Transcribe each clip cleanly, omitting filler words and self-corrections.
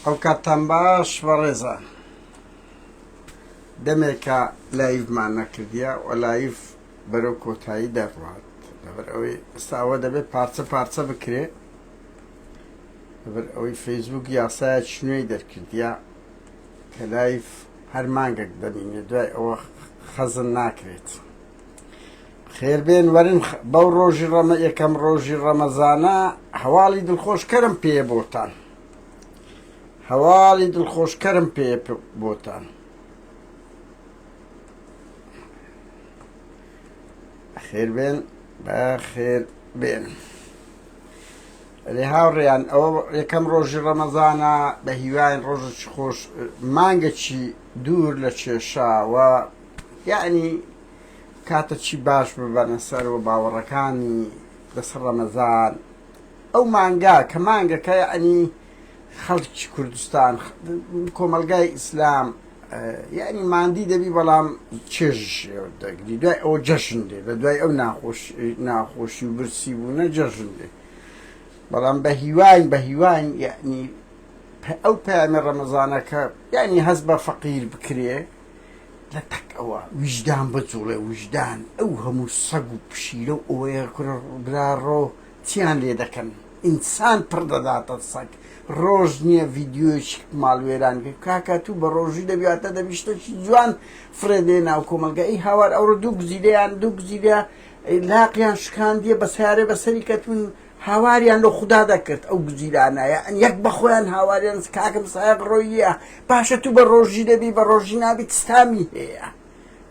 ئەوکاتتان باش بەڕێزان دەمێکە live مان نەکردیە و live بەرەو کۆتایی دەڕوات لەبەر ئەوەی ئێستا ئەوە دەبێت پارچە پارچە بکرێ لەبەر ئەوەی فەیسبوک یاسایەکی نوێی دەرکردیە کە live هەر مانگێک دەمینێت دوای ئەوە خەزن ناکرێت. خێربێن وەرن بەو ڕۆژی ڕەمە یەکەم ڕۆژی ڕەمەزانە هەواڵی دڵخۆشکەرم پێ بۆتان هەواڵی دڵخۆشکەرم پێ بۆتان خێربێن بەخێر بێن ئەرێ هاوڕێیان ئەوە یەکەم ڕۆژی ڕەمەزانە بە هیواین ڕۆژێکی خۆش مانگەکی دوور لە کێشە و یعنی کاتە چی باش ببەنە سەر و باوەڕەکانی لەسەر ڕەمەزان ئەو مانگا کە مانگەکە یعنی خەڵکی کوردستان کۆمەلگای ئیسلام یعنی ماندی دەبی بەڵام چێژ دەگری دوای ئەوە جەژن دێ لە دوای ئەو ناخۆش ناخۆشی و برسی بوونە جەژن دێ بەڵام بە هیواین بە هیواین یعنی ئەو پەیامی ڕەمەزانەکە یعنی هەست بە فەقیر بکرێ لە تەک ئەوە ویژدان بجوڵێ ویژدان ئەو هەموو سەگ و پشیلە و ئەوەیە کورە براڕۆ چیان لێ دەکەن ئینسان پڕ دەداتە سەگ ڕۆژ نییە ڤیددیویش ماڵوێران کاکە تو بە ڕۆژی دەبیاتە دەبی شتێکی جوان فرێ دێ ناو کۆمەلگە ئی هاوار ئەوڕۆ دوو گزیلەیان دوو گزیلە لاقیان شکاندیە بە سیارێ بەسەری کەتون هاواریان لۆ خودا دەکرد ئەو گزیرانە یان یەک بە خۆیان هاواریان کاکم سایەق ڕۆییە باشە تو بە ڕۆژی دەبی بە ڕۆژی نابی چ تامی هەیە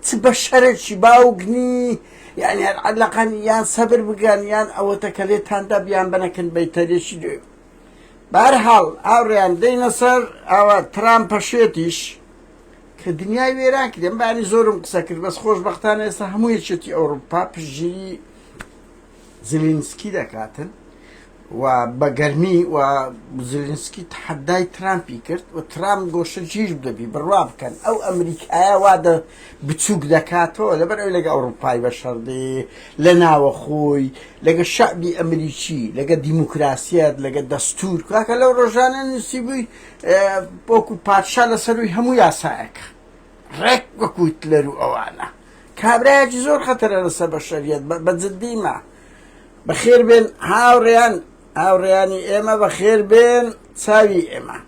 چ بە شەرێکی باوک نی یعنی هەر عەلەقەن یان سەبر بگەن یان ئەوەتە کە لێتاندا بیان بەنەکەن بەیتەرێکی دوێ بارحاڵ هاوڕێیان دێینە سەر ئەوە ترامپ پەشێتیش کە دنیای وێران کرد ئەم بانی زۆرم قسە کرد بەس خۆشبەختانە ئێستا هەموو یەکێتی ئەوروپا پشتگیری زلینسکی دەکاتن و بە گەرمی و زلینسکی تەحەدای ترامپی کرد و ترامپ گۆشەگیر دەبی بڕوا بکەن ئەو ئەمریکایە وا دە بچووک دەکاتەوە لەبەر ئەوی لەگە ئەوروپای بەشەڕ دێ لە ناوە خۆی لەگە شەعبی ئەمریکی لەگە دیموکراسیەت لەگە دەستور کاکە لەو ڕۆژانە نووسیبووی وەکو پادشا لەسەروی هەموو یاسایەکە ڕێک وەکو هیتلەر و ئەوانە کابرایەکی زۆر خەتەرە لەسەر بەشەریەت بە جدیمە بەخێر بێن هاوڕێیان هاوڕێیانی ئێمە بەخێر بێن چاوی ئێمە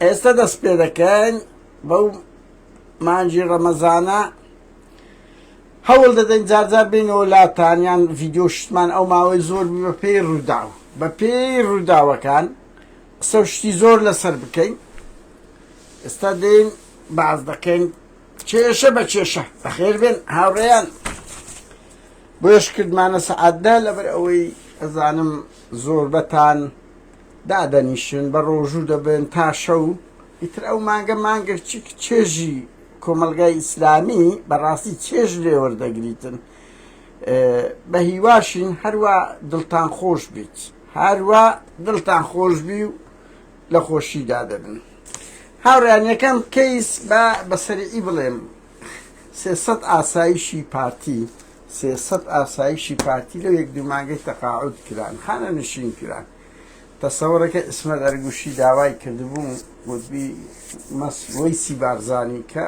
ئێستا دەست پێ دەکەین بەو مانگی ڕەمەزانە هەوڵ دەدەین جارجار بینەوە لاتان یان ڤیددیو شتمان ئەو ماوەی زۆر بە پێی ڕووداو بە پێی ڕووداوەکان قسە و شتی زۆر لەسەر بکەین ئێستا دێین باز دەکەین کێشە بە کێشە بەخێر بێن هاوڕێیان بۆیش کردمانە سەعات دە لەبەر ئەوەی ئەزانم زۆربەتان دادەنیشن بە ڕۆژوو دەبن تا شەو ئیتر ئەو مانگە مانگە چی چێژی کۆمەلگای ئیسلامی بەڕاستی چێژ لێ وەردەگریتن بە هیواشین هەروە دڵتان خۆش بیت هەروە دڵتان خۆش بی و لە خۆشیدا دەبن هاوڕیان یەکەم کەیس بە بەسەریعی بڵێم 300 ئاسایشی پارتی 300 ئاسایشی پارتی لەو یەک دوو مانگەی تەقاعود کران خانە نشین کران تەسەوڕەکە ئیسمەت ئەرگوشی داوای کردبوو وتبی وەیسی بارزانی کە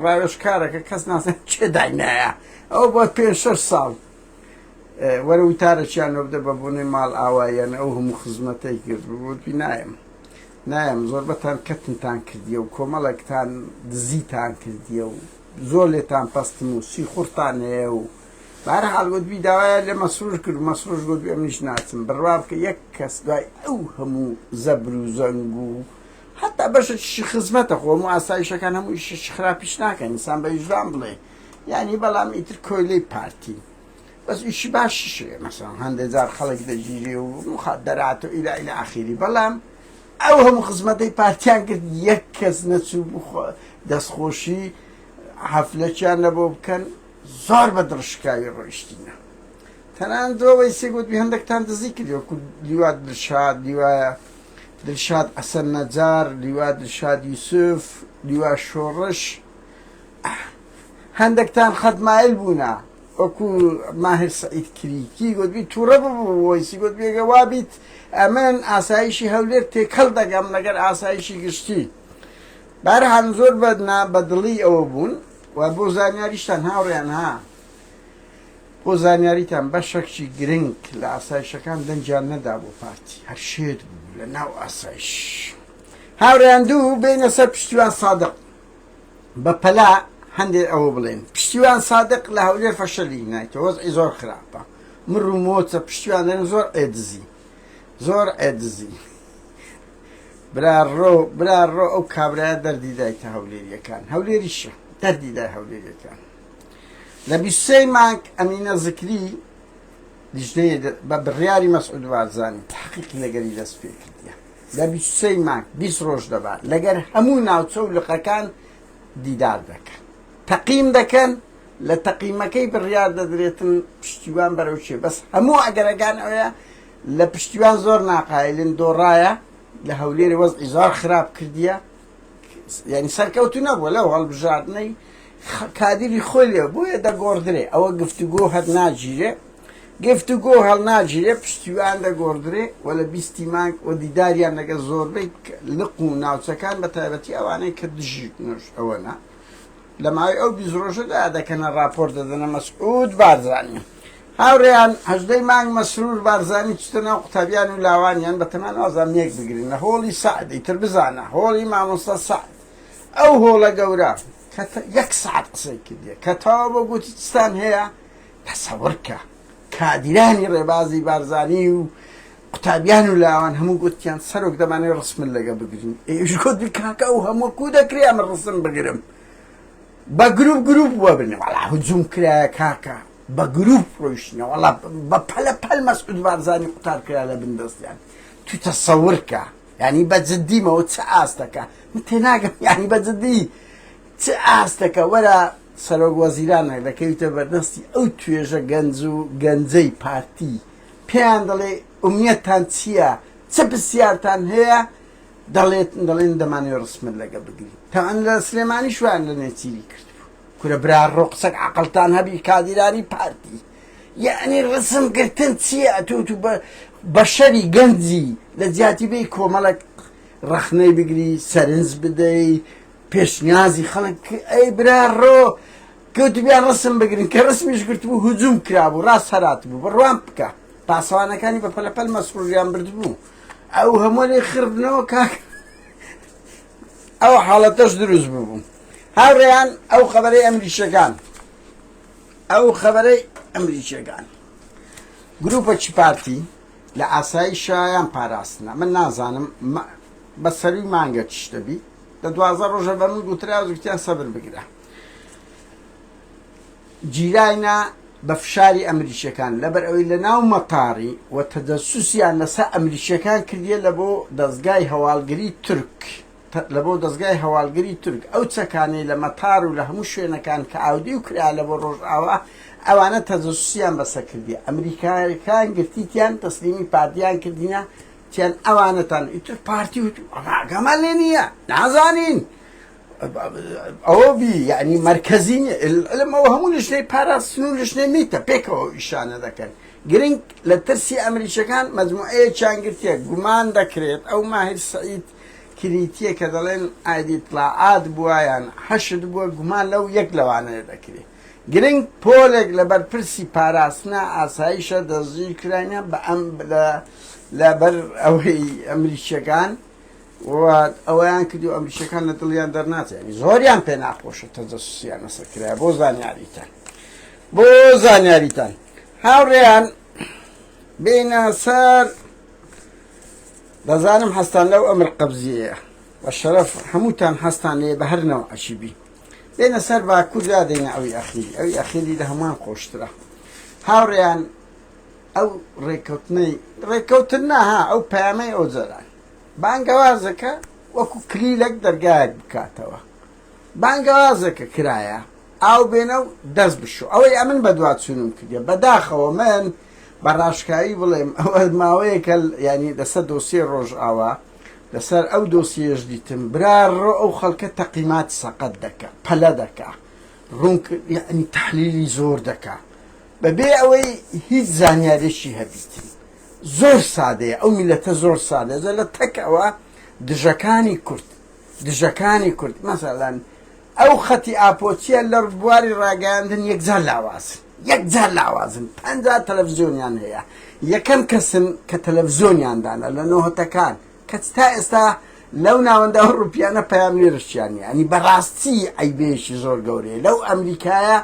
ڕاوێژکارەکە کەس نازانێت کێ داینایە ئەو بۆ پێ شەش ساڵ وەرە وتارەکیان وەبدە بە بۆنەی ماڵ ئاواییان ئەو هەموو خزمەتەی کرد وتی نایم نایم زۆربەتان کەتنتان کردیە و کۆمەڵێکتان دزیتان کردیە و زۆر لێتان پەستم و سیخوڕتان هەیە و بەهەرحاڵ وتبی داوایان لە مەسرور کرد مەسرور گوتبی ئەمنیش ناچم بڕوا بکە یەک کەس دوای ئەو هەموو زەبر و زەنگ و حتا بەشێکی خزمەتە خۆ هەموو ئاسایشەکان هەموو ئیشێکی خراپیش ناکەن ئینسان بە ویژدان بڵێ یعنی بەڵام ئیتر کۆیلەی پارتی بەس ئیشی باشیش هەیە مەسەڵەن هەندێک جار خەڵک دەگیرێ و مخدرات و ئیلا ئیلا ئاخیری بەڵام ئەو هەموو خزمەتەی پارتیان کرد یەک کەس نەچوو بخۆ دەستخۆشی حەفلەکیان لەبۆ بکەن زۆر بە دڕشکاوی ڕۆیشتینە تەنان دۆوەی سێ گوتبی هەندێکتان دزی کرد وەکو لیوا دلشاد لیوایە دلشاد حەسەن نەجار لیوا دلشاد یوسف لیوا شۆڕش هەندێکتان خەتمایل بوونە. وەکو ماهر سەعید کریکی گوتبی تووڕە ببوو وەیسی گوت بێگە وابیت ئەمن ئاسایشی هەولێر تێکەڵ دەگەم لەگەر ئاسایشی گشتی. بارهان زۆر بە نا بە دڵی ئەوە بوون و بۆ زانیاریشتان هاوڕێیان ها بۆ زانیاریتان بەشەکچی گرنگ لە ئاسایشەکان دەنگیان نەدا بۆ پارتی هەر شێت بوو لە ناو ئاسایش. هاوڕێیان دوو بینە سەر پشتیوان سادق بە پەلا هەندێک ئەوە بڵێن پشتیوان سادق لە هەولێر فەشەلی نایتەوە وەزعی زۆر خراپە مر و مۆچە پشتیوان دەن زۆر ئێدزی زۆر ئێدزی برا ڕۆ برا ڕۆ ئەو کابرایە دەردی دایتە هەولێریەکان هەولێریشە دەردی دای هەولێریەکان لە 23 مانگ ئەمینە زکری لیژنەیە بە بڕیاری مەسعود بارزانی تحقیق لەگەری دەست پێ کردیە لە 23 مانگ 20 ڕۆژ دەبات لەگەر هەموو ناوچە و لقەکان دیدار دەکەن تەقیم دەکەن لە تەقیمەکەی بڕیار دەدرێتن پشتیوان بەرەو چێ بەس هەموو ئەگەرەکان ئەوەیە لە پشتیوان زۆر ناقایلن دۆڕایە لە هەولێر وەزعی زۆر خراپ کردیە یعنی سەرکەوتو نەبووە لەو هەڵبژاردنەی کادیری خۆی لێ بۆیە دەگۆڕدرێ ئەوە گفتوگۆ هەر ناگیرێ گفتوگۆ هەڵناگیرێ پشتیوان دەگۆڕدرێ و لە بیستی مانگ و دیداریان لەگە زۆربەی لق و ناوچەکان بە تایبەتی ئەوانەی کە دژی ئەوەنە لە ماوەی ئەو 20 ڕۆژەدا دەکەنە راپۆرت دەدەنە مەسعود بارزانی. هاوڕێیان هەژدەی مانگ مەسرور بارزانی چتە ناو قوتابیان و لاوانیان بە تەمان وازانم یەک بگرن لە هۆڵی سەعد ئیتر بزانە هۆڵی مامۆستا سەعد ئەو هۆڵە گەورە کە یەک سەعات قسەی کردیە کە تەواو بۆ گوتی چتان هەیە تەسەور کە کادیرانی ڕێبازی بارزانی و قوتابیان و لاوان هەموو گوتیان سەرۆک دەمانەوێت ڕسمت لەگە بگرین ئێش گوت کاکە ئەو هەموو کو دەکرێ ئەمە ڕسم بگرم بە گروپ گروپ وەبن وەڵا هجوم کرایە کاکە بە گروپ ڕۆیشتنە وەڵا بە پەلە پەل مەسعود بارزانی قوتار کرا لە بن دەستیان تو تەسەور کە یعنی بە جدیمەوە چ ئاستەکە من تێناگەم یعنی بە جدی چ ئاستەکە وەرە سەرۆک وەزیرانە دەکەویتە بەردەستی ئەو توێژە گەنج و گەنجەی پارتی پێیان دەڵێ ئومیەتان چییە چ پرسیارتان هەیە دەڵێت دەڵێن دەمانەوێت ڕسمت لەگە بگرین تاوان لە سلێمانی شوان لە نێچیری کردبوو کورە برا ڕۆ قسەک عقلتان هەبی کادیرانی پارتی یعنی ڕسم گرتن چییە ئەتۆ تو بە بەشەری گەنجی لە جیاتی بێی کۆمەڵک ڕەخنەی بگری سەرنج بدەی پێشنیازی خەڵک ئەی برا ڕۆ کەوتبیان ڕسم بگرن کە ڕسمیش گرتبوو هجوم کرابوو ڕاست هەرات بوو بڕوان بکە پاسەوانەکانی بە پەلەپەل مەسروریان بردبوو ئەو هەموو لێ خڕبنەوە کاک ئەو حاڵەتەش دروست ببوو هاوڕێیان ئەو خەبەرەی ئەمریکیەکان ئەو خەبەرەی ئەمریکیەکان گروپەکی پارتی لە ئاسایشایان پاراستنە من نازانم بە سەروی مانگە چش دەبی لە دوازە ڕۆژە بە من گوترا گوتیان سەبر بگرە گیراینا بە فشاری ئەمریکیەکان لەبەر ئەوەی لە ناو مەتاڕی و تەجەسوسیان لەسەر ئەمریکیەکان کردیە لە بۆ دەزگای هەواڵگری تورک لە بۆ دەزگای هەواڵگری تورک ئەو چەکانەی لە مەتار و لە هەموو شوێنەکان کە ئاودیو کرا لە بۆ ڕۆژئاوا ئەوانە تەجەسوسیان بەسە کردیە ئەمریکایەکان گرتیتیان تەسلیمی پارتیان کردینە تیان ئەوانەتان ئیتر پارتی وت ئاگامان لێ نییە نازانین ئەوە بی یعنی مەرکەزی نیە علم ئەوە هەموو لژنەی پاراستن و لژنەی میتە پێکەوە ئیشانە دەکەن گرنگ لە ترسی ئەمریکیەکان مەجموعەیەکیان گرتیە گومان دەکرێت ئەو ماهر سعید کریتیە کە دەڵێن ئایدی اطلاعات بووە یان حەشد بووە گومان لەو یەک لەوانەیە دەکرێت گرنگ پۆلێک لە بەرپرسی پاراستنە ئاسایشە دەستگیر کراینە بە ئەم لەبەر ئەوەی ئەمریکیەکان و ئەوەیان کرد و ئەمریکیەکان لە دڵیان دەرناچێت یعنی زۆریان پێ ناخۆشە تەجەسوسیان لەسەر کرایە بۆ زانیاریتان بۆ زانیاریتان هاوڕێیان بێنە سەر دەزانم هەستان لەو ئەمر قەبزیەیە بە شەرەف هەمووتان هەستان لێ بە هەر نەوعەکی بی بێنە سەر باکوور دادەینە ئەوی ئەخیری ئەوی ئەخیری لە هەمووان خۆشترە هاوڕێیان ئەو ڕێککەوتنەی ڕێککەوتن نا ها ئەو پەیامەی ئۆجەلان بانگەوازەکە وەکو کلیلێک دەرگایەک بکاتەوە بانگەوازەکە کرایە ئاو بێنە و دەست بشۆ ئەوەی ئەمن بەدواچوونم کردیە بەداخەوە من بە ڕاشکاوی بڵێم ئەوە ماوەیەکە ینی لەسەر دۆسیە ڕۆژئاوا لەسەر ئەو دۆسیەش دیتم برا ڕۆ ئەو خەڵکە تەقیمات سەقەت دەکە پەلە دەکا ڕوون یعنی تحلیلی زۆر دەکا. بەبێ ئەوەی هیچ زانیارێکی هەبیتن. زۆر سادەیە ئەو میلەتە زۆر سادەیە لە تەک ئەوە دژەکانی کورد دژەکانی کورد مەسەلەن ئەو خەتی ئاپۆچیە لە بواری ڕاگەیاندن یەکجار لاوازن یەکجار لاوازن 50 تەلەڤزیۆنیان هەیە یەکەم کەسن کە تەلەڤزیۆنیان دانا لە نۆهەتەکان کەچ تا ئێستا لەو ناوەندە ئەوڕوپیانە پەیامنێرشیان نیە ینی بەڕاستی عەیبەیەکی زۆر گەورەیە لەو ئەمریکایە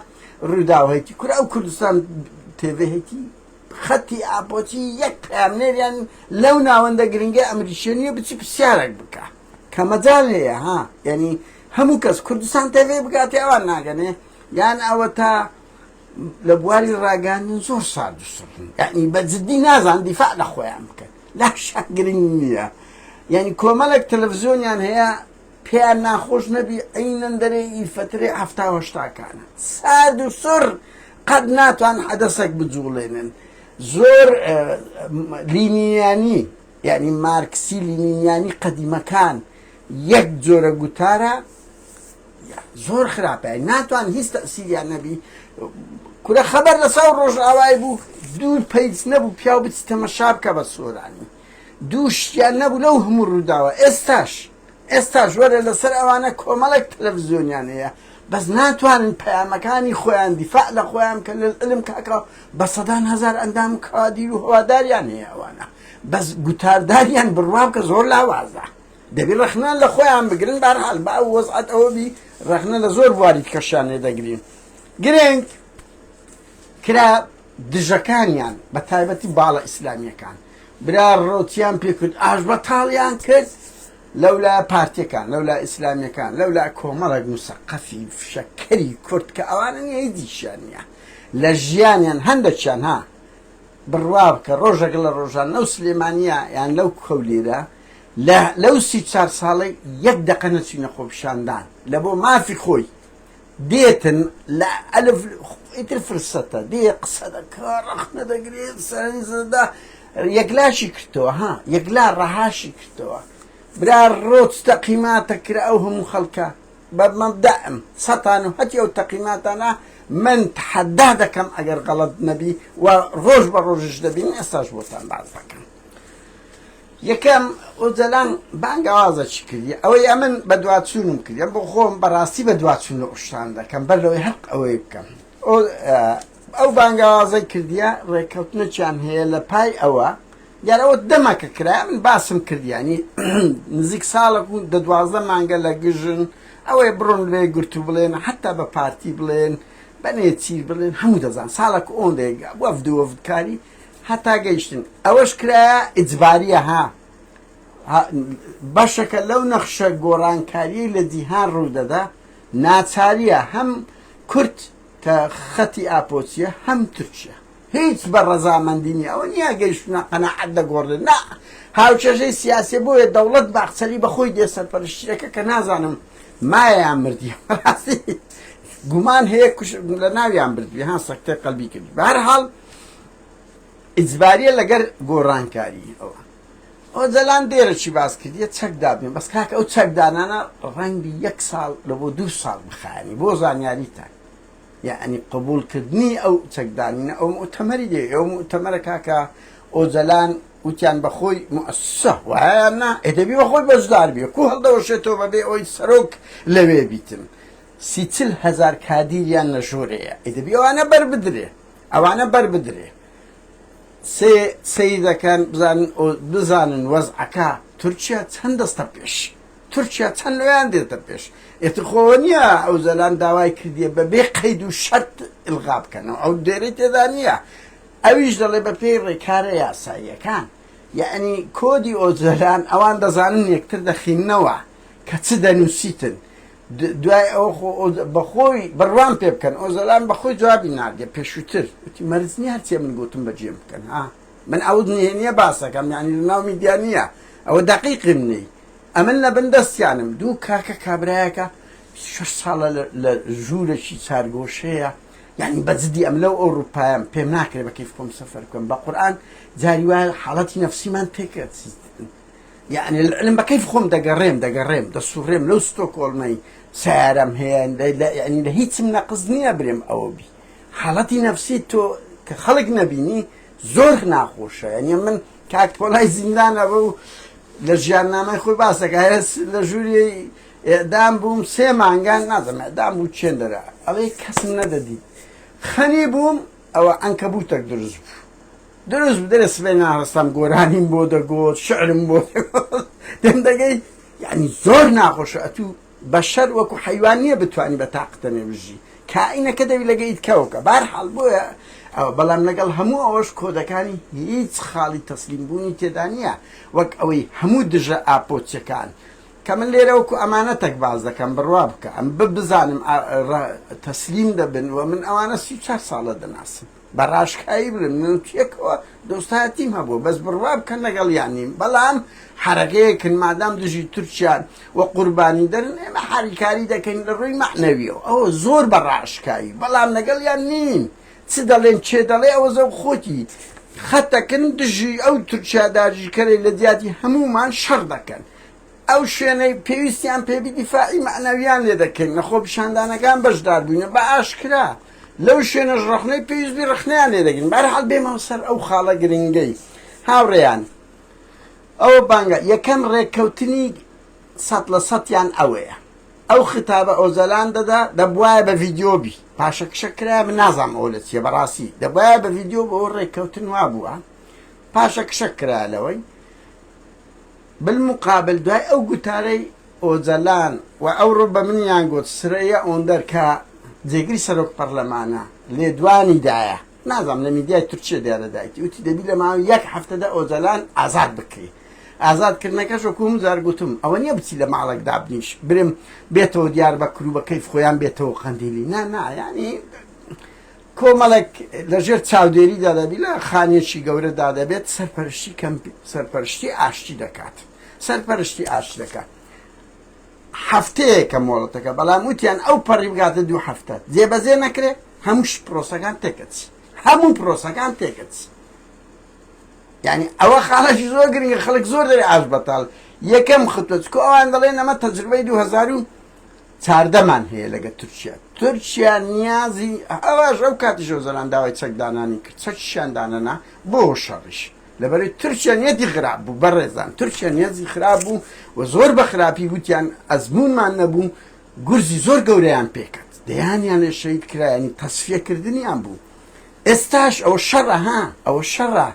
ڕووداو هەیتی کورە ئەو کوردستان تێڤێ هەیتی خەتی ئاپۆچی یەک پەیامنێریان لەو ناوەندە گرنگە ئەمریکیە نیە بچی پرسیارێک بکە کە مەجال هەیە ها یعنی هەموو کەس کوردستان تێڤێ بگاتێ ئەوان ناگەنێ یان ئەوە تا لە بواری ڕاگەاندن زۆر سارد و سڕن یعنی بە جدی نازان دیفاع لە خۆیان بکەن لاشان گرنگ نییە یعنی کۆمەڵێک تەلەڤزیۆنیان هەیە پێیان ناخۆش نەبی عینەن دەرێ ئی فەترەی حەفتا و هەشتاکانە سارد و سڕ قەت ناتوان حەدەسەک بجوڵێنن زۆر لینینیانی یعنی مارکسی لینینیانی قەدیمەکان یەک جۆرە گوتارە زۆر خراپە ناتوان هیچ تەسیریان نەبی کورە خەبەر لەسەر ڕۆژئاوای بوو دوو page نەبوو پیاو بچ تەمەشا بکە بە سۆرانی دوو شتیان نەبوو لەو هەموو ڕووداوە ئێستاش ئێستاش وەرە لەسەر ئەوانە کۆمەڵێک تەلەڤزیۆنیان هەیە بەس ناتوانن پەیامەکانی خۆیان دیفاع لە خۆیان بکەن للعلم کاکە بە سەدان هەزار ئەندام و کادیر و هەواداریان هەیە ئەوانە بەس گوتارداریان بڕوا بکە زۆر لاوازە دەبی ڕەخنە لە خۆیان بگرن بارحال با ئەو وەزعەت ئەوە بی ڕەخنە لە زۆر بواری کەشیان لێ دەگرین گرنگ کرا دژەکانیان بە تایبەتی باڵە ئیسلامیەکان برا ڕۆتیان پێکرد ئاش بەتاڵیان کرد لەولا پارتیەکان لەولا ئیسلامیەکان لەولا کۆمەڵێک مسەقەفی فشەکەری کورد کە ئەوانە نیە هیچیان نییە لە ژیانیان هەندێکیان ها بڕوا بکە ڕۆژێک لە ڕۆژان لەو سلێمانیە یان لەو کەولێرە لە لەو 34 ساڵەی یەک دەقە نەچینە خۆپیشاندان لە بۆ مافی خۆی دێتن لە ئەلف ئیتر فرسەتە دێ قسە دەکا ڕەخنە دەگرێت سەرنجدا یەکلاشی کردەوە ها یەکلا ڕەهاشی کردەوە برا ڕۆچ تەقیماتە کرا ئەو هەموو خەڵکە بە مەبدەئم سەتان و هەتی ئەو تەقیماتانە من تحەدا دەکەم ئەگەر غەڵەت نەبی و ڕۆژ بە ڕۆژش دەبین ئێستاش بۆتان باس دەکەم یەکەم ئۆجەلان بانگەوازە چی کردی ئەوەی ئەمن بەدواچوونم کردیم بۆ خۆم بەڕاستی بەدواچوون لە ئوشتان دەکەم بەر لەوەی هەق ئەوەی بکەم ئەو بانگەوازەی کردیە ڕێککەوتنێکیان هەیە لە پای ئەوە دیار ئەوە دەمەکە کرا من باسم کردیانی نزیک ساڵک و دە 12 مانگە لە گژن ئەوەی بڕۆن لێ گرت و بڵێن حتا بە پارتی بڵێن بە نێچیر بڵێن هەموو دەزان ساڵک ئۆندێک وەفد و وەفدکاری هەتا گەیشتن ئەوەش کرایە ئیجباریە ها بەشەکە لەو نەخشە گۆڕانکاریەی لە جیهان ڕوودەدا ناچاریە هەم کورد کە خەتی ئاپۆچیە هەم تورکیا هیچ بە ڕەزامەندی نیە ئەوە نییە گەیشتنە قەناعەت دەگۆڕێت نا هاوکێشەی سیاسی بۆیە دەوڵەت باخچەلی بەخۆی دێ سەرپەرشتیەکە کە نازانم مایە مردی ڕاستی گومان هەیە کوش لە ناویان بردوی ها سەکتەی قەلبی کرد بەهەرحاڵ ئیجباریە لەگەر گۆڕانکاری ئەوە ئۆجەلان دێرەکی باس کردیە چەک دابنێ بەس کاکە ئەو چەکدانانە ڕەنگی یەک ساڵ لە بۆ دوو ساڵ بخایەنی بۆ زانیاریتان یعنی قبولکردنی ئەو چەکدانینە ئەو مؤتەمەری دێ ئەو مؤتەمەرە کاکە ئۆجەلان وتیان بەخۆی مؤسسە وایە نا ئێدەبی بەخۆی بەشدار بێ کو هەڵدەوەشێتەوە بەبێ ئەوی سەرۆک لەوێ بیتن 30 هەزار کادیریان لە ژۆرەیە ئێدەبی ئەوانە بەر بدرێ ئەوانە بەر بدرێ سێ سەیر دەکەن بزانن بزانن وەزعەکە تورکیا چەند دەستە پێش تورکیا چەند لۆیان دێتە پێش ئێتر خۆوە نییە ئەو زەلان داوای کردیە بە بێ قەید و شەرت ئیلغا بکەنەوە ئەو دێرەی تێدا نییە ئەویش دەڵێ بە پێی ڕێکارە یاساییەکان یعنی کۆدی ئۆجەلان ئەوان دەزانن یەکتر دەخینەوە کە چ دەنووسیتن دوای ئەوە خۆ بەخۆی بڕوام پێ بکەن ئۆزەلان بەخۆی جوابی ناردیە پێشووتر وتی مەرج نییە هەرچێ من گوتم بەجێم بکەن ها من ئەو نهێنیە باسەکەم یعنی لەناو میدیا نییە ئەوە دەقیقم نی ئەمن لە بن دەستیانم دوو کاکە کابرایەکە شش ساڵە لە ژوورێکی چارگۆشەیە یعنی بە جدی ئەم لەو ئەوروپایم پێم ناکرێ بە کەیف خۆم سەفەر بکەم بە قورئان جاری وایە حاڵەتی نەفسیمان تێکەچیت یەعنی العلم بە کەیف خۆم دەگەڕێم دەگەڕێم دەسوڕێم لەو ستۆکۆڵمەی سیارەم هەیە یعنی لە هیچم نەقز نییە برێم ئەوە بی. حاڵەتی نەفسی تۆ کە خەڵک نەبینی زۆر ناخۆشە یعنی من کاک پۆلای زیندانە بوو لە ژیاننامەی خۆی باسەکە لە ژووری ئێعدام بووم سێ مانگان نازم ئێعدام بوو چێن دەرا ئەڵێ کەسم نەدەدیت خەنی بووم ئەوە ئەنکەبوتەک دروست بوو دروست بوو دەرێ سبەی ناڕستام گۆرانیم بۆ دەگۆت شعرم بۆ دەگۆت دەم دەگەی یعنی زۆر ناخۆشە ئەتوو بەشەر وەکو حەیوان نییە بتانی بە تاقتەنێ بژی کائینەکە دەوی لەگە ئیتکەوەکە بارحاڵ بۆیە ئەوە بەڵام لەگەڵ هەموو ئەوەش کۆدەکانی هیچ خاڵی تەسلیم بوونی تێدا نییە وەک ئەوەی هەموو دژە ئاپۆچەکان کە من لێرە وەکو ئەمانەتەک باس دەکەم بڕوا بکە ئەم بزانم تەسلیم دەبن و من ئەوانە 34 ساڵە دەناسم بە ڕاشکاوی بڵێم من پێکەوە دۆستایەتیم هەبووە بەس بڕوا بکەن لەگەڵیان نیم بەڵام حەرەکەیەکن مادام دژی تورکیان و قوربانی دەرن ئێمە هاریکاری دەکەین لە ڕووی مەعنەویەوە ئەوە زۆر بە ڕاشکاوی بەڵام لەگەڵیان نین چ دەڵێن چێ دەڵێ ئەوە زەو خۆتی خەتەکن دژی ئەو تورکیا داگیرکەرەی لە جیاتی هەمومان شەڕ دەکەن ئەو شوێنەی پێویستیان پێبی دیفاعی مەعنەویان لێ دەکەین لە خۆپیشاندانەکان بەشدار بووینە بە ئاشکرا لەو شوێنەش ڕەخنەی پێویست بی ڕەخنەیان لێ دەگرین بەهەرحاڵ بێمەوە سەر ئەو خاڵە گرنگەی هاوڕێیان ئەوە بانگە یەکەم ڕێککەوتنی سەد لە سەتیان ئەوەیە ئەو خیتابە ئۆجەلان دەدا دەبوایە بە ڤیدیۆ بی پاشەکشە کرایە من نازانم ئەوە لە چییە بەڕاستی دەبوایە بە ڤیدیۆ بۆ ڕێککەوتن وابووە پاشەکشە کرا لەوەی بالمقابل دوای ئەو گوتارەی ئۆجەلان و ئەوڕۆ بە منیان گوت سرەیە ئۆندەر کە جێگری سەرۆک پەرلەمانە لێدوانی دایە نازانم لە میدیای تورکیە دیارە دایتی وتی دەبی لە ماوەی یەک هەفتەدا ئۆجەلان ئازاد بکری ئازاد کردنەکەش وەکو هەموو جار گوتم ئەوە نییە بچی لە ماڵێک دابنیش برم بێتەوە دیار بە کرو بە کەیف خۆیان بێتەوە قەندیلی نا نا یعنی کۆمەڵێک لەژێر چاودێریدا دەبی لە خانیەکی گەورەدا دەبێت سەرپەرشتی کەمپ سەرپەرشتی ئاشتی دەکات سەرپەرشتی ئاشتی دەکات هەفتەیەکە مۆڵەتەکە بەڵام وتیان ئەو پەڕی بگاتە دوو هەفتە جێبەجێ نەکرێ هەموو پرۆسەکان تێکەچی هەموو پرۆسەکان تێکەچی یعنی ئەوە خاڵێکی زۆر گرنگە خەڵک زۆر دەرێ ئاش بەتاڵ یەکەم خطوە چکۆ ئەوان دەڵێن ئەمە تەجربەی 2000 چاردەمان هەیە لەگە تورکیا تورکیا نیازی ئەواش ئەو کاتیش ئۆزەلان داوای چەکدانانی کرد چەکیشیان دانەنا بۆ شەڕیش لەبەرەی تورکیا نیەتی خراپ بوو بەڕێزان تورکیا نیازی خراپ بوو و زۆر بە خراپی وتیان ئەزمونمان نەبوو گورزی زۆر گەورەیان پێکرد دەیانیان لێ شەهید کرایانی تەسفیەکردنیان بوو ئێستاش ئەوە شەڕە ها ئەوە شەڕە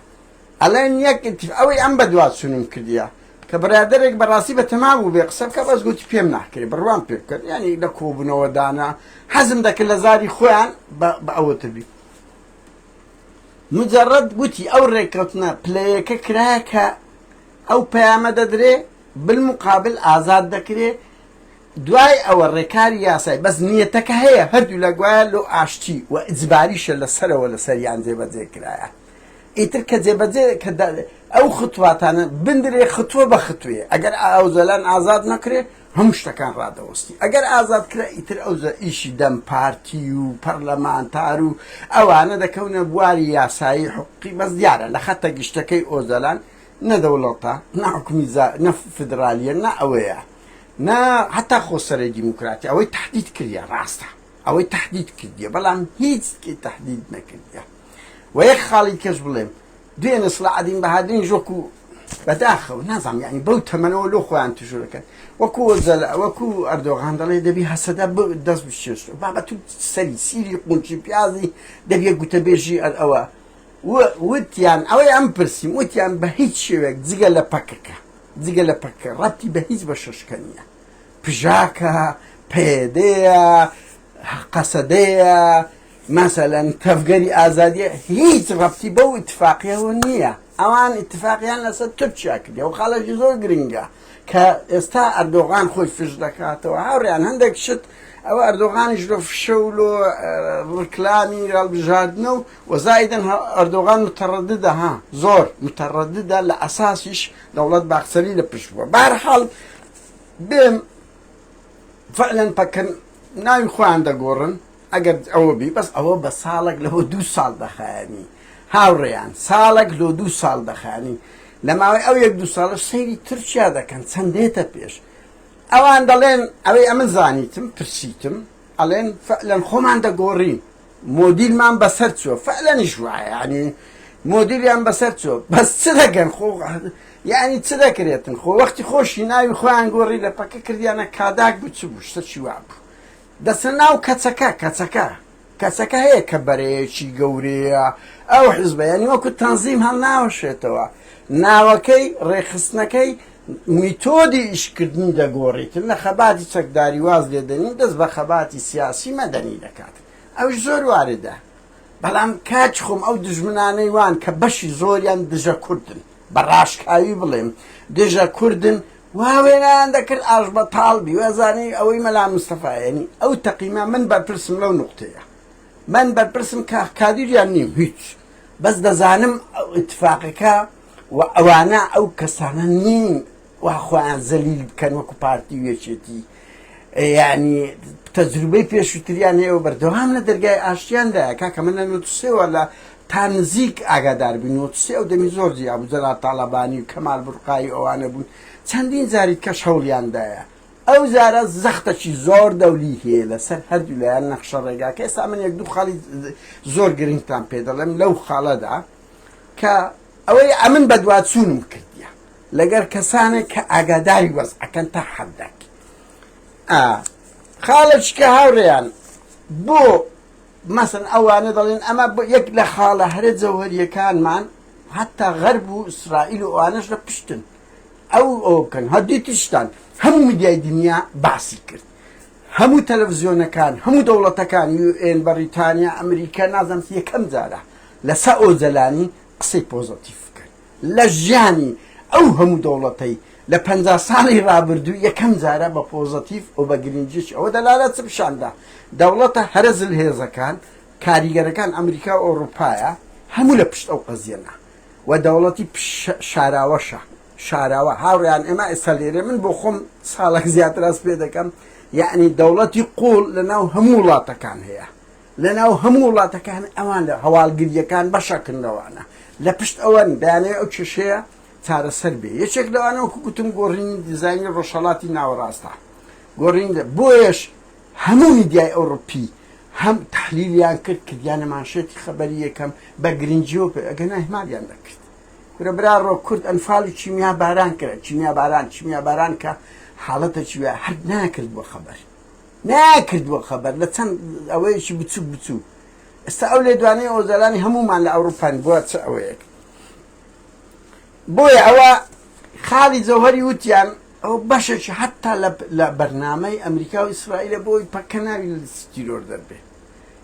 ئەڵێن یەک ئیتیف ئەوەی ئەم بەدواچوونم کردیە کە برادەرێک بەڕاستی بە تەما بوو بێ قسە بکە بەس گوتی پێم ناکرێ بڕوام پێ بکەن یعنی لە کۆبوونەوە دانا حەزم دەکرد لە زاری خۆیان بە ئەوەتر بی مجرد گوتی ئەو ڕێککەوتنە پلەیەکە کرایە کە ئەو پەیامە دەدرێ بالمقابل ئازاد دەکرێ دوای ئەوە ڕێکاری یاسای بەس نیەتەکە هەیە هەردوو لە گوایە لۆ ئاشتی و ئیجباریشە لەسەرەوە لەسەریان جێبەجێ کرایە ئیتر کە جێبەجێ کە ئەو ختواتانە بندرێ ختوە بە ختوێ ئەگەر ئاوزەلان ئازاد نەکرێ هەموو شتەکان ڕادەوەستی ئەگەر ئازاد کرا ئیتر ئەو ئیشی دەم پارتی و پەرلەمانتار و ئەوانە دەکەونە بواری یاسایی حقوقی بەس دیارە لە خەتە گشتەکەی ئۆزەلان نە دەوڵەتە نە حکومی نە فدرالیە نە ئەوەیە نە حتا خۆسەرەی دیموکراتی ئەوەی تهدید کردە ڕاستە ئەوەی تهدید کردیە بەڵام هیچ تهدید نەکردیە و یەک خاڵی کەش بڵێم دوێنێ سڵاعەدین بەهادینیش وەکو بەداخەوە نازانم یعنی بەو تەمەنەوە لۆ خۆیان تژورەکەن وەکو زەل وەکو ئەردۆغان دەڵێ دەبی هەسەدە دەست بشێشت بابە تو سەری سیری قونچی پیازی دەبیە گوتەبێژی ئەر ئەوە وتیان ئەوەی ئەم پرسیم وتیان بە هیچ شێوێک جگە لە پەکەکە جگە لە پەکە ڕەتی بە هیچ بە شەشکە نییە پژاکە پێدەیە قەسەدەیە مەسەلەن تەڤگەری ئازادیە هیچ ڕەبتی بەو ئیتفاقیەوە نییە ئەوان ئیتفاقیان لەسەر تورکیا کردی ئەو خاڵێکی زۆر گرنگە کە ئێستا ئەردۆغان خۆی فش دەکاتەوە هاوڕیان هەندێک شت ئەوە ئەردۆغانیش لۆ فشە و لۆ ڕکلامی هەڵبژاردنە و وەزایدن ئەردۆغان متەڕددە ها زۆر متەڕددە لە ئەساسیش دەوڵەت باخچەلی لە پشت بووە بارحاڵ بێم فعلا پەکەن ناوی خۆیان دەگۆڕن ئەگەر ئەوە بی بەس ئەوە بە ساڵێک لەوە دوو ساڵ دەخایەنی هاوڕێیان ساڵێک لۆ دوو ساڵ دەخانی لە ماوەی ئەو یەک دوو ساڵە سەیری تورکیا دەکەن چەند دێتە پێش ئەوان دەڵێن ئەوەی ئەمن زانیتم پرسیتم ئەڵێن فعلەن خۆمان دەگۆڕین. مۆدیلمان بەسەر چووە فعلەنیش وایە یعنی مۆدیلیان بەسەر چووە بەس چ دەکەن خۆ یعنی چ دەکرێتن خۆ وەختی خۆشی ناوی خۆیان گۆڕی لە پەکە کردیانە کاداک بوو چ بوو شتە چی وا بوو دەچنە ناو کەچەکە کەچەکە کەچەکە هەیە کە بەرەیەکی گەورەیە ئەو حزبە یعنی وەکو تەنزیم هەڵناوەشێتەوە ناوەکەی ڕێکخستنەکەی میتۆدی ئیشکردنی دەگۆڕیتن لە خەباتی چەکداری واز لێدەنین دەست بە خەباتی سیاسی مەدەنی دەکات ئەوش زۆر واردە بەڵام کاک خۆم ئەو دژمنانەی وان کە بەشی زۆریان دژە کوردن بە ڕاشکاوی بڵێم دژە کوردن وا وێنایان دەکرد ئاش بەتاڵ بی وازانی ئەوەی مەلا مستەفا یعنی ئەو تەقیمە من بەرپرسم لەو نقطەیە من بەرپرسم کە کادیریان نیم هیچ بەس دەزانم ئەو اتفاقەکە و ئەوانە ئەو کەسانە نین وا خۆیان زەلیل بکەن وەکو پارتی و یەکێتی یعنی تەجروبەی پێشووتریان هەیە و بەردەوام لە دەرگای ئاشتیاندایە کاکە من لە نۆتسێوە لە تا نزیک ئاگادار بووین نۆتسێ ئەو دەمی زۆر جیا بوو جەلال تاڵەبانی و کەمال بورقایی ئەوانە بوون چەندین جاری کەش هەوڵیاندایە ئەو جارە زەختەکی زۆر دەولی هەیە لەسەر هەردوو لایەن نەخشە ڕێگاکە ئێستا من یەک دوو خاڵی زۆر گرنگتان پێ دەڵێم لەو خاڵەدا کە ئەوەی ئەمن بەدواچوونم کردیە لەگەر کەسانێک کە ئاگاداری وەزعەکەن تا حەدەک ئا خاڵێکی کە هاوڕێیان بۆ مەسن ئەوانە دەڵێن ئەمە یەک لە خاڵە هەرە جەوهریەکانمان حتا غەرب و ئیسرائیل و ئەوانەش لە پشتن ئەو ئەو بکەن هەدیتیشتان هەموو میدیای دنیا باسی کرد هەموو تەلەڤزیۆنەکان هەموو دەوڵەتەکان UN بەریتانیا ئەمریکا نازانم یەکەم جارە لەسە ئۆجەلانی قسەی پۆزەتیف بکەن لە ژیانی ئەو هەموو دەوڵەتەی لە 50 ساڵی ڕابردوو یەکەم جارە بە پۆزەتیف و بە گرنگیی ئەوە دەلالەت چ پیشاندا دەوڵەتە هەرە زلهێزەکان کاریگەرەکان ئەمریکا و ئەوروپایە هەموو لە پشت ئەو قەزیەنە و دەوڵەتی شاراوەشە شاراوە هاوڕێیان ئێمە ئێستا لێرە من بۆ خۆم ساڵێک زیاتر هەست پێ دەکەم یعنی دەوڵەتی قوڵ لە ناو هەموو وڵاتەکان هەیە لە ناو هەموو وڵاتەکان ئەوان لە هەواڵگریەکان بەشەکن لەوانە لە پشت ئەوەن دەیانەوێت ئەو کێشەیە چارەسەر بێ یەکێک لەوانە وەکو گوتم گۆڕینی دیزاینی ڕۆژهەڵاتی ناوەڕاستە گۆڕین بۆیەش هەموو میدیای ئەوڕوپی هەم تحلیلیان کرد کردیانە مانشێتی خەبەری یەکەم بە گرنگیەوە پێ ئەگەر ئیهمالیان دەکرد کورە برا ڕۆ کورد ئەنفال و کیمیا باران کرا کیمیا باران کیمیا باران کە حاڵەتێکی وایە هەر ناکرد بۆ خەبەر ناکرد بۆ خەبەر لە چەند ئەوەیەکی بچوک بچوک ئێستا ئەو لێدوانەی ئۆجالانی هەمومان لە ئەوروپان بووە چ ئەوەیەک بۆیە ئەوە خاڵی جەوهری وتیان ئەو بەشێکی حتا لە بەرنامەی ئەمریکا و ئیسرائیلە بۆی پەکە ناوی لە لیستی تیرۆر دەربێ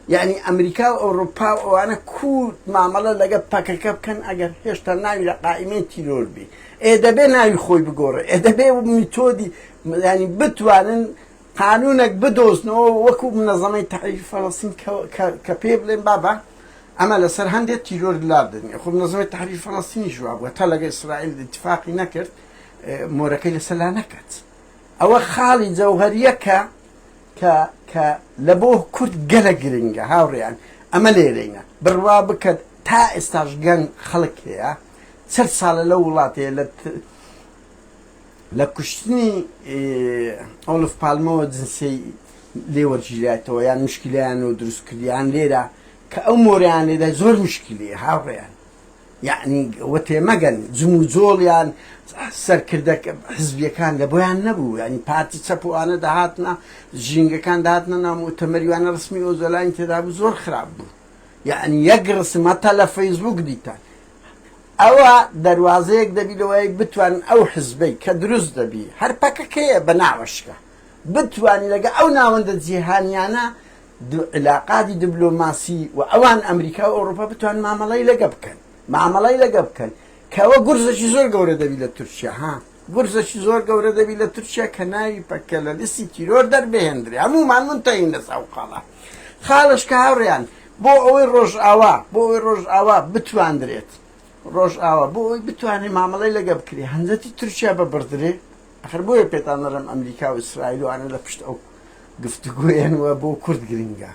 یعنی ئەمریکا و ئەوروپا و ئەوانە کو مامەڵە لەگە پەکەکە بکەن ئەگەر هێشتا ناوی لە قائیمەی تیرۆر بی ئێ دەبێ ناوی خۆی بگۆڕێ ئێ دەبێ میتۆدی ینی بتوانن قانونێک بدۆزنەوە وەکو منەزەمەی تەحریر فەلەستین کە پێ بڵێن بابا ئەمە لەسەر هەندێک تیرۆر لادنێ خۆ منەزەمەی تەحریر فەلەستینیش وابووە تا لەگە ئیسرائیل اتفاقی نەکرد مۆرەکەی لەسەر لا نەکات ئەوە خاڵی جەوهەریەکە کە کە لە بۆ کورد گەلە گرنگە هاوڕێیان ئەمە لێرەینە بڕوا بکەن تا ئێستاش گەن خەڵک هەیە چل ساڵە لەو وڵاتەیە لە لە کوشتنی ئۆلف پالمەوە جنسیەی لێ وەرگیرایتەوە یان مشکلیانەوە دروست کردیان لێرە کە ئەو مۆریان لێدا زۆر مشکلی هاوڕێیان یەعنی وە تێمەگەن جموجۆڵیان سەرکردە حزبیەکان لە بۆیان نەبوو یعنی پارتی چەپ و ئانە دەهاتنە ژینگەکان دەهاتنە ناو موتەمەری وانە ڕسمی ئۆجەلانی تێدا بوو زۆر خراپ بوو یعنی یەک ڕسم هەتا لە فەیسبوک دیتان ئەوە دەروازەیەک دەبی لەوەی بتوان ئەو حزبەی کە دروست دەبی هەر پەکەکەیە بە ناوەشکە بتوانی لەگە ئەو ناوەندە جیهانیانە عیلاقاتی دبلۆماسی و ئەوان ئەمریکا و ئەوروپا بتوان مامەڵەی لەگە بکەن مامەڵەی لەگە بکەن کەەوە گورزێکی زۆر گەورە دەبی لە تورکیا ها گورزێکی زۆر گەورە دەبی لە تورکیا کە ناوی پەکە لە لیستی تیرۆر دەربهێندرێ هەمومان منتەین لەسەر ئەو خاڵە خاڵش کە هاوڕێیان بۆ ئەوەی ڕۆژئاوا بۆ ئەوەی ڕۆژئاوا بتواندرێت ڕۆژئاوا بۆ ئەوەی بتوانێت مامەڵەی لەگە بکرێ هەنجەتی تورکیا ببڕدرێ ئەخر بۆیە پێتان دەڵێم ئەمریکا و ئیسرائیل و ئەوانە لە پشت ئەو گفتوگۆیەن و بۆ کورد گرنگە.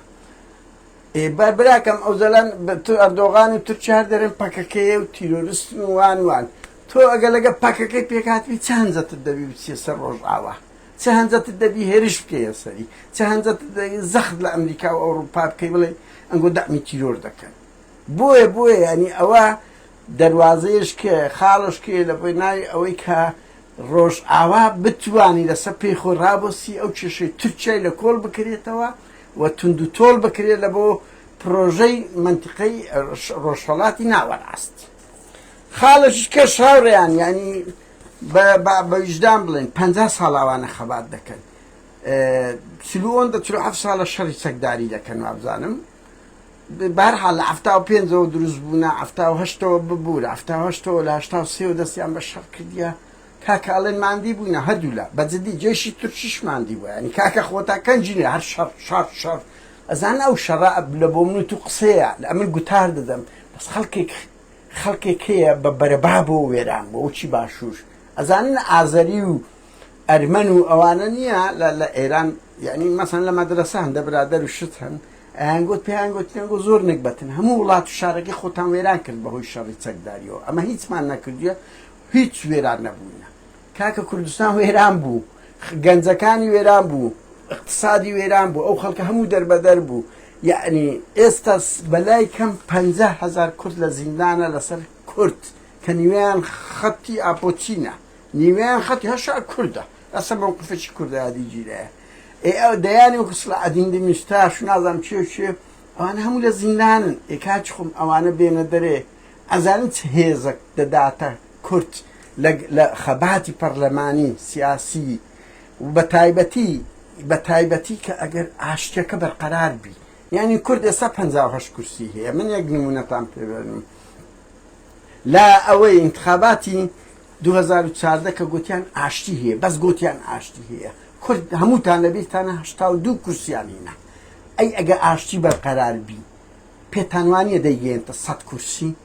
ئێ با براکەم ئەوجەلان تو ئەردۆغان و تورکیا هەر دەرێن پەکەکەیە و تیرۆرستن و وان وان تۆ ئەگە لەگە پەکەکەی پێکهاتبی چ هەنجەتت دەبی بچیە سەر ڕۆژئاوا؟ چ هەنجەتت دەبی هێرش بکەیە سەری، چ هەنجەتت دەبی زەخت لە ئەمریکا و ئەوروپا بکەی بڵێی ئەنگۆ دەعمی تیرۆر دەکەن. بۆیە بۆیە یانی ئەوە دەروازەیەش کێ خاڵش کێ لە بۆی ناوی ئەوەی کە ڕۆژئاوا بتوانی لەسەر پێی خۆی ڕابۆسی ئەو کێشەی تورکیای لە کۆڵ بکرێتەوە و توند و تۆڵ بکرێت لە بۆ پرۆژەی مەنتیقەی ڕۆژهەڵاتی ناوەڕاست. خاڵێکی کەش هاوڕێیان یانی بە ویژدان بڵێن 50 ساڵ ئەوانە خەبات دەکەن چلوەندە 47 ساڵە شەڕی چەکداری دەکەن وابزانم بارحاڵ لە 75ەوە دروست بوونە 78ەوە ببوور 78ەوە لە 83ەوە دەستیان بە شەڕ کردیە کاکە ئەڵێن ماندی بووینە هەردوولا بە جدی جێشی تورکیش ماندی بووە یانی کاکە خۆتا کەنجی نیە هەر شەڕ شەڕ شەڕ ئەزان ئەو شەڕە لە بۆ من و تو قسەیە لە ئەمن گوتار دەدەم بەس خەڵکێک خەڵکێک هەیە بە بەرەبا بۆ وێران بۆ چی باشوور ئەزانن ئازەری و ئەرمەن و ئەوانە نییە لە ئێران یعنی مەسەن لە مەدرسە هەندە برادەر و شت هەن ئەیان گوت پێیان گوتیان گۆ زۆر نگبەتن هەموو وڵات و شارەکەی خۆتان وێران کرد بەهۆی شەڕی چەکداریەوە ئەمە هیچمان نەکردووە هیچ وێران نەبووینە کاکە کوردستان وێران بوو گەنجەکانی وێران بوو اقتصادی وێران بوو ئەو خەڵکە هەموو دەربەدەر بوو یعنی ئێستا بەلای کەم 500 هزار کورد لە زیندانە لەسەر کورد کە نیوەیان خەتی ئاپۆچینە نیوەیان خەتی هەشا کوردە لەسەر مەوقفێکی کوردایەتی گیرایە ئێ ئەو دەیانی وەکو سڵاحەدین دەمیرتاش و نازانم کێ و کێ ئەوانە هەموو لە زیندانن ئێ کاکی خۆم ئەوانە بێنە دەرێ ئەزانن چ هێزەک دەداتە کورد لە خەباتی پەرلەمانی سیاسی و بە تایبەتی بە تایبەتی کە ئەگەر ئاشتیەکە بەرقەرار بی یعنی کورد ئێستا 58 کورسی هەیە من یەک نمونەتان پێبێنم لە ئەوەی انتخاباتی 2014 کە گوتیان ئاشتی هەیە بەس گوتیان ئاشتی هەیە کورد هەمووتان لەبیرتانە 82 کورسیان هینا ئەی ئەگە ئاشتی بەرقەرار بی پێتان وانیە دەیگەیەنتە سەت کورسی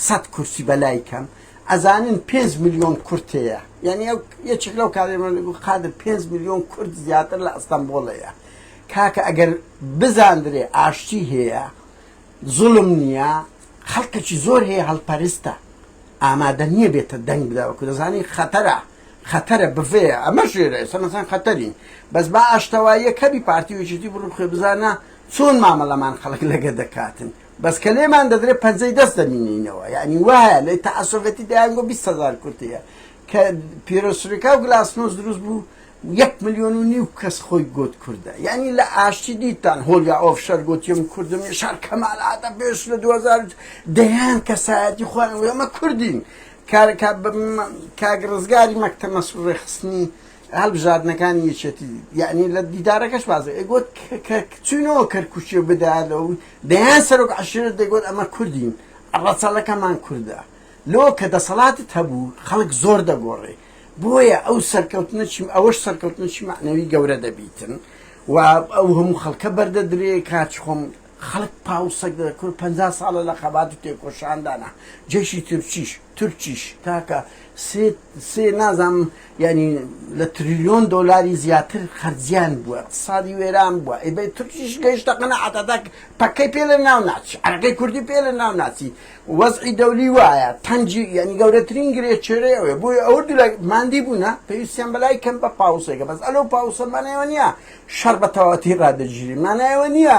سەت کورسی بەلای کەم ئەزانن 5 میلیۆن کورد هەیە یعنی ئەو یەکێک لەو کارێ قادر 5 میلیۆن کورد زیاتر لە ئەستەمبۆڵەیە کاکە ئەگەر بزاندرێ ئاشتی هەیە زوڵم نییە خەڵکێکی زۆر هەیە هەڵپەرستە ئامادە نییە بێتە دەنگ بدا وەکو دەزانی خەتەرە خەتەرە بڤەیە ئەمە ژێرە ئێستا مەسەن خەتەرین بەس با ئاشتەواییە کەبی پارتی و یەکێتی بڕوخێ بزانە چۆن مامەڵەمان خەڵک لەگە دەکاتن بەس کە لێمان دەدرێت پەنجەی دەست دەمینینەوە یعنی وایە لە تەعەسوفەتی دەیانگۆ 20 هزار کورتەیە کە پیرۆسریکا و گلاسنۆس دروست بوو 1.5 ملیۆن کەس خۆی گۆت کوردە یعنی لە ئاشتی دیتان هۆلیا ئۆفشەر گوتیم کوردم شار کەمال هاتە پێش لە 2000 دەیان کەسایەتی خۆیان ئێمە کوردین کاک ڕزگاری مەکتە مەسرور ڕێکخستنی هەڵبژاردنەکانی یەکێتی یعنی لە دیدارەکەش بازە ئەگوت کە چوینەوە کەرکوچێ بدالەوە دەیان سەرۆک عەشیرەت دەگوت ئەمە کوردین ڕەچەڵەکەمان کوردە لۆ کە دەسەڵاتت هەبوو خەڵک زۆر دەگۆڕێ بۆیە ئەو سەرکەوتنە چی ئەوەش سەرکەوتنەکی مەعنەوی گەورە دەبیتن و ئەو هەموو خەڵکە بەردەدرێ کاچ خۆم خەڵک پاو سەگ دەدە کورد 50 ساڵە لە خەبات و تێکۆشاندانە جێشی تورکیش تورکیش کاکە سێ سێ نازانم یعنی لە تریلیۆن دۆلاری زیاتر خەرجیان بووە اقتصادی وێران بووە ئەی بەی تورکیش گەیشتە قەناعەت هەتا پەکەی پێ لە ناو ناچی عەرەقەی کوردی پێ لە ناو ناچی وەزعی دەولی وایە تەنجی یعنی گەورەترین گرێ چێرەی ئەوێ بۆیە ئەو دوو لای ماندی بوونە پێویستیان بەلای کەم بە پاوسێکە بەس ئەلەو پاوسە مانایەوە نییە شەڕ بە تەواوەتی ڕادەگیری مانایەوە نییە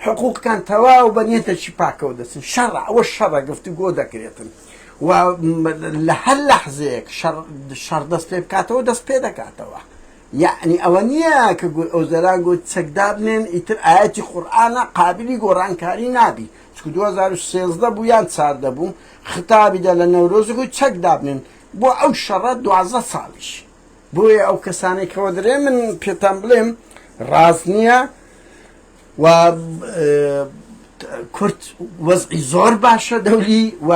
حقوقەکان تەواو بە نیەتێکی پاکەوە دەچن شەڕە ئەوە شەڕە گفتوگۆ دەکرێتن و لە هەر لەحزەیەک شەڕ دەست پێ بکاتەوە دەست پێ دەکاتەوە یعنی ئەوە نییە کە ئۆزەران گوت چەک دابنێن ئیتر ئاەتی قورئانە قابلی گۆڕانکاری نابی چکو 2013 بوو یان چاردە بوو خطابی دا لە نەورۆز گوت چەک دابنێن بۆ ئەو شەڕە 12 ساڵیش بۆیە ئەو کەسانەی کەوە درێ من پێتان بڵێم ڕاست نییە و کورد وەزعی زۆر باشە دەولی و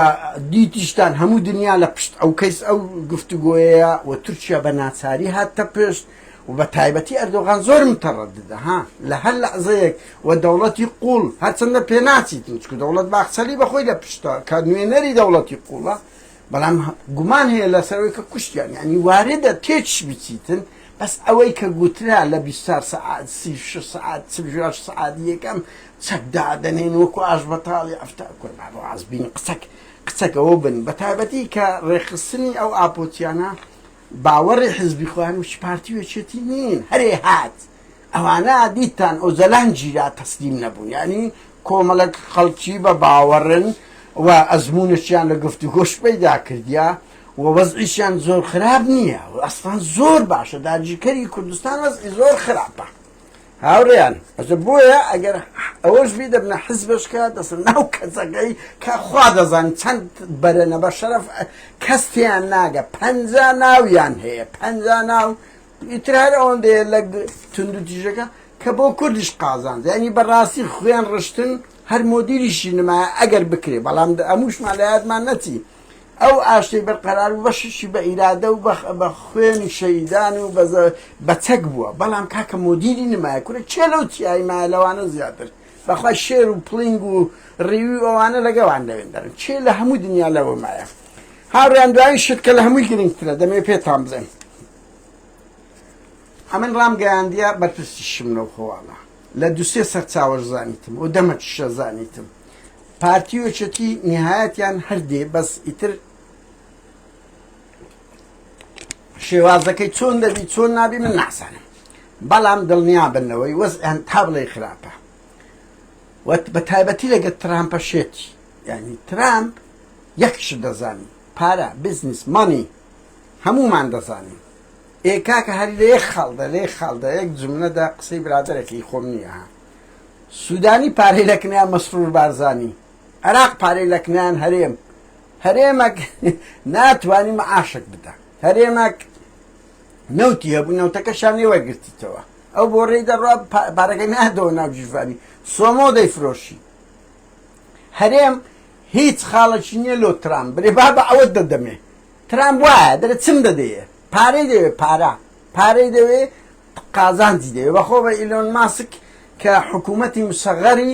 دیتیشتان هەموو دنیا لە پشت ئەو کەیس ئەو گفتوگۆیە و تورکیا بە ناچاری هاتە پشت و بە تایبەتی ئەردۆغان زۆر متەڕەددە ها لە هەر لەحزەیەک و دەوڵەتی قوڵ هەرچەندە پێناچیتن چکو دەوڵەت باخچەلی بەخۆی لە پشتە کە نوێنەری دەوڵەتی قوڵە بەڵام گومان هەیە لەسەرەوەی کە کوشتیان یعنی واردە تێچ بچیتن بەس ئەوەی کە گوترا لە 24 سەعات 36 سەعات 48 سەعات یەکەم چەک دادەنێن وەکو ئاش بەتاڵی ئەفتا کورد بابە واز بین قسەک قسەکەەوە بن بە تایبەتی کە ڕێکخستنی ئەو ئاپۆچیانە. باوەڕی حزبی خۆیان وچ پارتی و یەکێتی نین. هەرێ هات ئەوانە دیتان ئۆجەلان گیرا تەسلیم نەبوون، یانی کۆمەڵێک خەڵکی بە باوەڕن و ئەزموونێکیان لە گفتوگۆش پەیدا کردیە و وەزعیشیان زۆر خراپ نییە و ئەسڵان زۆر باشە. داگیرکەری کوردستان وەزعی زۆر خراپە هاوڕێیان، ئەجە بۆیە ئەگەر ئەوەش بی دەبنە حزبش کە دەسن ناو کەسەکەی کە خوا دەزان چەند بەرەنە بە شەرەف کەس تێیان ناگە. 50 ناویان هەیە، 50 ناو ئیتر هەر ئەوەندەیە لە توندوتیژەکە کە بۆ کوردیش قازانج. یعنی بەڕاستی خوێن ڕشتن هەر مۆدیریشی نمایە ئەگەر بکرێ، بەڵام هەمووشمان لە یادمان نەچی ئەو ئاشتەی بەرقەرار و بەشیشی بە ئیرادە و بە خوێنی شەهیدان و بە چەک بووە، بەڵام کاکە مۆدیری نمایە کورە کێ لەو چیای مایە لەوانە زیاتر بەخوای شێر و پڵینگ و ڕیوی و ئەوانە لەگەوان لەوێن دەرن، کێ لە هەموو دنیا لەوە مایە. هاوڕێیان دوایین شت کە لە هەمووی گرنگترە دەمەوێت پێتان بڵێم، ئەمن ڕامگەیاندیە بەرپرسیشم لەو خۆواڵە لە دوسێ سەرچاوەش زانیتم و دەمەکیشە زانیتم پارتی و یەکێتی نیهایەتیان هەر دێ، بەس ئیتر شێوازەکەی چۆن دەبی چۆن نابی من نازانم، بەڵام دڵنیا بن لەوەی وەزعیان تا بڵێ خراپە و بە تایبەتی لەگەر ترامپە شێتی. یعنی ترامپ یەک شت دەزانی، پارە، business، money، هەمومان دەزانین. ئێ کاکە هەر لە یەک خاڵدا لە یەک خاڵدا یەک جملەدا قسەی برادەرەکەی خۆم نییە ها. سودانی پارەی لەکنیان مەسرور بارزانی، عێراق پارەی لەکنیان هەرێم، هەرێمەک ناتوانی معاشێک بدە، هەرێمەک نەوتی هەبوو نەوتەکەشیان لێ وەرگرتیتەوە، ئەو بۆ ڕێی دەڕوا پارەکەی نادەوە ناو گیرفانی، سۆمۆ دەیفرۆشی. هەرێم هیچ خاڵێکی نییە لۆ ترامپ برێ بابە ئەوەت دەدەمێ. ترامپ وایە دەرێ چم دەدەیە، پارەی دەوێ، پارە پارەی دەوێ، قازانجی دەوێ. بەخۆ بە ئیلۆن ماسک کە حکوومەتی مسەغەری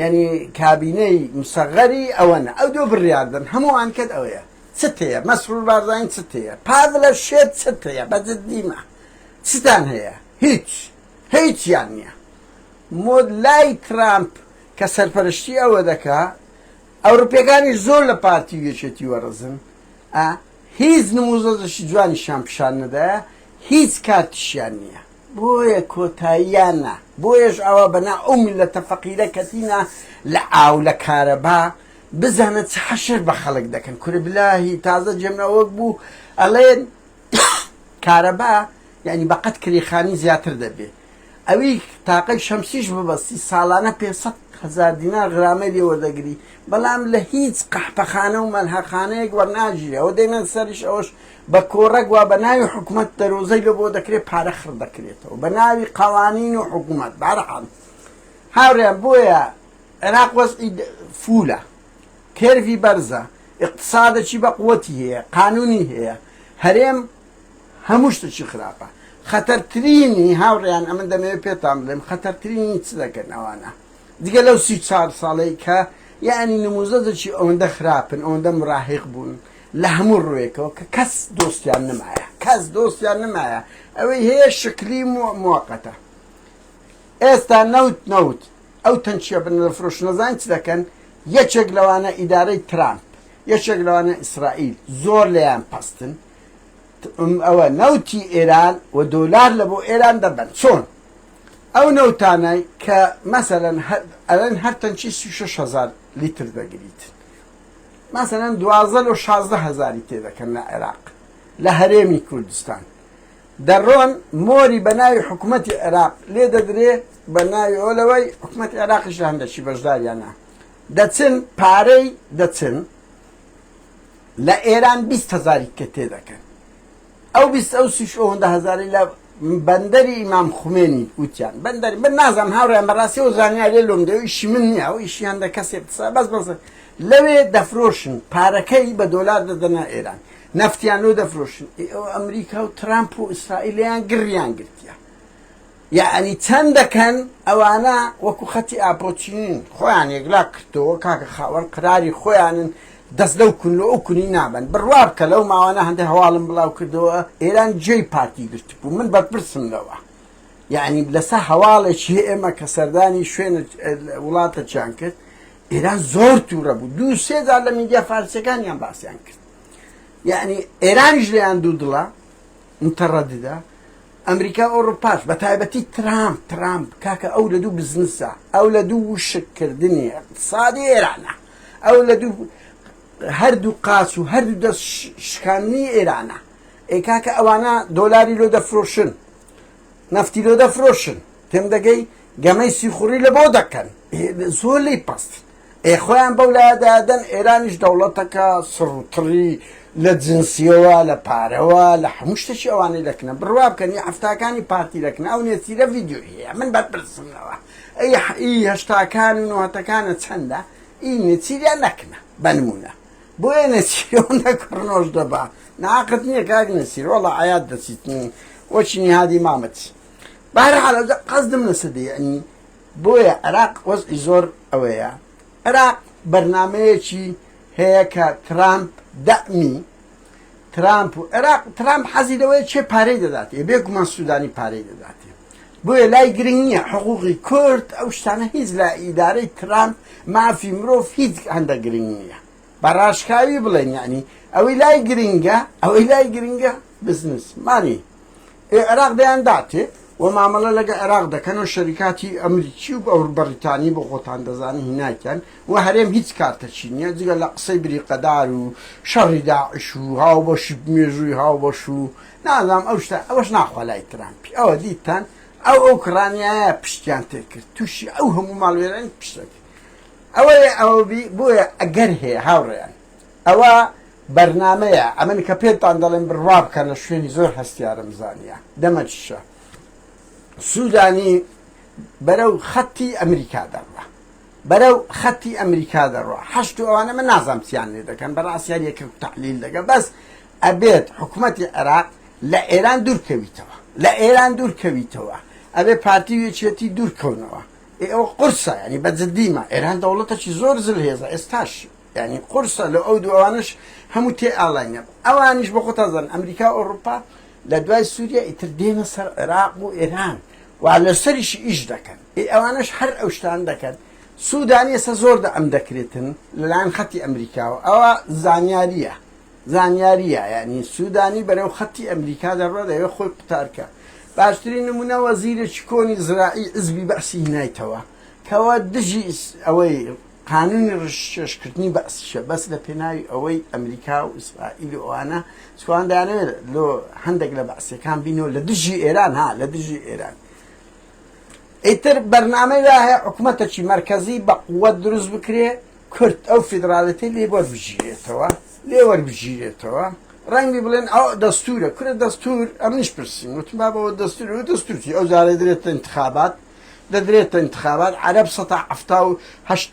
یعنی کابینەی مسەغەری ئەوەنە ئەو دۆ بڕیاردەن هەمووان کەت ئەوەیە چت هەیە مەسرور بارزانی چت هەیە پاڤلە شێت چت هەیە بە جدیمە چتان هەیە؟ هیچ هیچیان نییە. مۆد لای ترامپ کە سەرپەرشتی ئەوە دەکا، ئەوروپیەکانیش زۆر لە پارتی و یەکێتی وەڕزن، ئا هیچ نموزەجەکی جوانیشیان پیشان نەدایە، هیچ کارتیشیان نییە، بۆیە کۆتاییانە، بۆیەش ئاوا بەنا ئەو میللەتە فەقیرە کەتینە لە ئاو لە کارەبا، بزانە چ حەشر بە خەڵک دەکەن، کورە بلاهی تازە جێم ئەوەک بوو ئەڵێن کارەبا یانی بەقەد کرێخانی زیاتر دەبێ، ئەوی تاقەی شەمسیش ببەستی ساڵانە 500,000 دینار غرامەی لێ وەردەگری، بەڵام لە هیچ قەحپەخانە و مەلهاخانەیەک وەرناگیرێ، ئەوە دێنە سەریش ئەوەش بە کۆڕەک وا بە ناوی حکومەت دەرۆزەی لۆ بۆ دەکرێ پارە خڕ دەکرێتەوە بە ناوی قەوانین و حکومەت. بەهەرحاڵ هاوڕێیان بۆیە عێراق وەزعی فولە، curve ی بەرزە، ئیقتسادێکی بە قوەتی هەیە، قانونی هەیە، هەرێم هەموو شتێکی خراپە. خەتەرترینی هاوڕێیان ئەمن دەمەوێت پێتان بڵێم خەتەرترینی چ دەکەن ئەوانە جگە لەو 34 ساڵەی کە یعنی نموزەجێکی ئەوەندە خراپن ئەوەندە مراهق بوون لە هەموو ڕووێکەوە کە کەس دۆستیان نمایە کەس دۆستیان نمایە ئەوەی هەیە شکلی موقتە ئێستا نەوت نەوت ئەو تەنکیە بن لە فرۆشنەزان چ دەکەن یەکێک لەوانە ئیدارەی ترامپ یەکێک لەوانە ئیسرائیل زۆر لێیان پەستن ئەوە نەوتی ئێران و دۆلار لە بۆ ئێران دەبەن چۆن ئەو نەوتانای کە مەسەلەن ئەلەن هەر تەنکی 36 هەزار لیتر دەگریت مەسەلەن 12 لۆ 16 هەزاری تێدەکەن لە عێراق لە هەرێمی کوردستان دەڕۆن مۆری بە ناوی حکوومەتی عێراق لێ دەدرێ بە ناوی ئەوە لەوەی حکوومەتی عێراقیش لە هەندێکی بەشداریانە دەچن پارەی دەچن لە ئێران 20 هەزاری کە تێدەکەن ئەو 20 ئەو سیش ئەوەندە هەزاری لە بەندەری ئیمام خومێنی وتیان بەندەری من نازانم هاوڕێیان بەڕاستی ئەو زانیاریە لۆم دێ ئیشی من نییە ئەو ئیشیان دە کەسێک قسە بەس بەس لەوێ دەفرۆشن پارەکەی بە دۆلار دەدەنە ئێران نەفتیان لۆ دەفرۆشن ئەو ئەمریکا و ترامپ و ئیسرائیلیان گڕیان گرتیە یەعنی چەند دەکەن ئەوانە وەکو خەتی ئاپۆچینین خۆیان یەکلا کردەوە کاکە خاوەن قراری خۆیانن دەست لەو کون لۆ ئەو کونی نابەن بڕوا بکە لەو ماوانە هەندێک هەواڵم بڵاو کردەوە ئێران جێی پارتی گرتبوو من بەرپرسم لەوە یعنی لەسەر هەواڵێکی ئێمە کە سەردانی شوێن وڵاتەکیان کرد ئێران زۆر تووڕە بوو دوو سێ جار لە میدیا فارسیەکانیان باسیان کرد یعنی ئێرانیش لێیان دوو دڵە. متەڕەددە ئەمریکا ئەوروپاش بە تایبەتی ترامپ ترامپ کاکە ئەو لە دوو بزنسە ئەو لە دوو وشککردنی اقتصادی ئێرانە ئەو لە دوو هەردوو قاچ و هەردوو دەست شکاندنی ئێرانە ئێ کاکە ئەوانە دۆلاری لۆ دەفرۆشن نەفتی لۆ دەفرۆشن تێم دەگەی گەمەی سیخوڕی لە بۆ دەکەن زۆر لی پەست ئێ خۆیان بەو لایەدادەن ئێرانیش دەوڵەتەکە سڕ و تڕی لە جنسیەوە لە پارەوە لە هەموو شتێکی ئەوانەی لەکنە بڕوا بکەن ی حەفتاکانی پارتی لەکنە ئەو نێچیرە ڤیدیۆی هەیە من بەرپرسمەوە ئەی هەشتاکان و نۆهەتەکانە چەندە ئی نێچیریان نەکنە بە نمونە بۆیە نێچیر ئەوەندە کوڕنۆش دەبا ناقت نییە کاک نێچیر وەڵا عیاد دەچیت وەچی نیهادی مامت بەهەرحاڵ ئەوجا قەزدم لەسەر دێ یعنی بۆیە عێراق وەزعی زۆر ئەوەیە عێراق بەرنمەیەکی هەیە کە ترامپ دەمی ترامپ و عێراق ترامپ حەزی لەوەیە چێ پارەی دەداتێ بێگومان سوودانی پارەی دەداتێ بۆیە لای گرنگ نییە حقوقی کورد ئەو شتانە هیچ لە ئیدارەی ترامپ مافی مرۆڤ هیچ هەندە گرنگ نییە بە ڕاشکاوی بڵێن یعنی ئەوەی لای گرنگە ئەوەی لای گرنگە بزنس مانی ئێ عێراق دەیان داتێ و مامەڵە لەگە عێراق دەکەن و شەریکاتی ئەمریکی و ئەو بەڕیتانی بۆ خۆتان دەزانن هیناکیان و هەرێم هیچ کارتەچی نییە جگە لە قسەی بریقەدار و شەڕی داعش و هاوبەشی مێژووی هاوبەش و نازانم ئەو شتە ئەوەش ناخوا لای ترامپی ئەوە دیتان ئەو ئۆکرانیایە پشتیان تێکرد تووشی ئەو هەموو ماڵوێرانی پشتەکە ئەوەیە ئەوە بی بۆیە ئەگەر هەیە هاوڕێیان ئەوە بەرنمەیە ئەمن کە پێتان دەڵێن بڕوا بکەن لە شوێنی زۆر هەستیارم زانیە دەمەچشە سوودانی بەرەو خەتی ئەمریکا دەڕوا بەرەو خەتی ئەمریکا دەڕوا حەشت و ئەوانە من نازانم چیان لێ دەکەن بەڕاستیان یەکە تەحلیل دەکە بەس ئەبێت حکومەتی عێراق لە ئێران دوور کەویتەوە لە ئێران دوور کەویتەوە ئەبێ پارتی و یەکێتی دوور کەونەوە ئێ ئەوە قورسە ینی بە جدیمە ئێران دەوڵەتەکی زۆر زل هێزە ئێستاش ینی قورسە لە ئەو دوو ئەوانش هەموو تێ ئاڵاینە ئەوانیش بۆ خۆتان زان ئەمریکا و ئەوروپا لە دوای سووریا ئیتر دێنە سەر عێراق و ئێران و لەسەریشی ئیش دەکەن ئێ ئەوانش هەر ئەو شتان دەکەن سوودانی ئێستا زۆر دەعم دەکرێتن لەلایەن خەتی ئەمریکاوە ئەوە زانیاریە زانیاریە یانی سودانی بەرەو خەتی ئەمریکا دەڕوا دەیەوێت خۆی قوتار کا باشترین نمونە وەزیرێکی کۆنی زراعی عزبی بەعسی هینایتەوە کەوە دژی ئەوەی قانونی ڕشکێشکردنی بەعسیشە بەس لە پێناوی ئەوەی ئەمریکا و ئیسرائیل و ئەوانە چوان دەیانەوێت لۆ هەندێک لە بەعسیەکان بینەوە لە دژی ئێران ها لە دژی ئێران ئیتر بەرنامەی وا هەیە حکوومەتەکی مەرکەزی بە قووەت دروست بکرێ کورد ئەو فیدراڵێتی لێ وەربگیرێتەوە لێ وەربگیرێتەوە ڕەنگی بڵێن ئەو دەستورە کورە دەستور ئەمنیش پرسیم وتم بابەوە دەستور و دەستورتی ئەو جارێ درێتە انتخابات دەدرێتە انتخابات عەرەب سەتا حەفتا و هەشت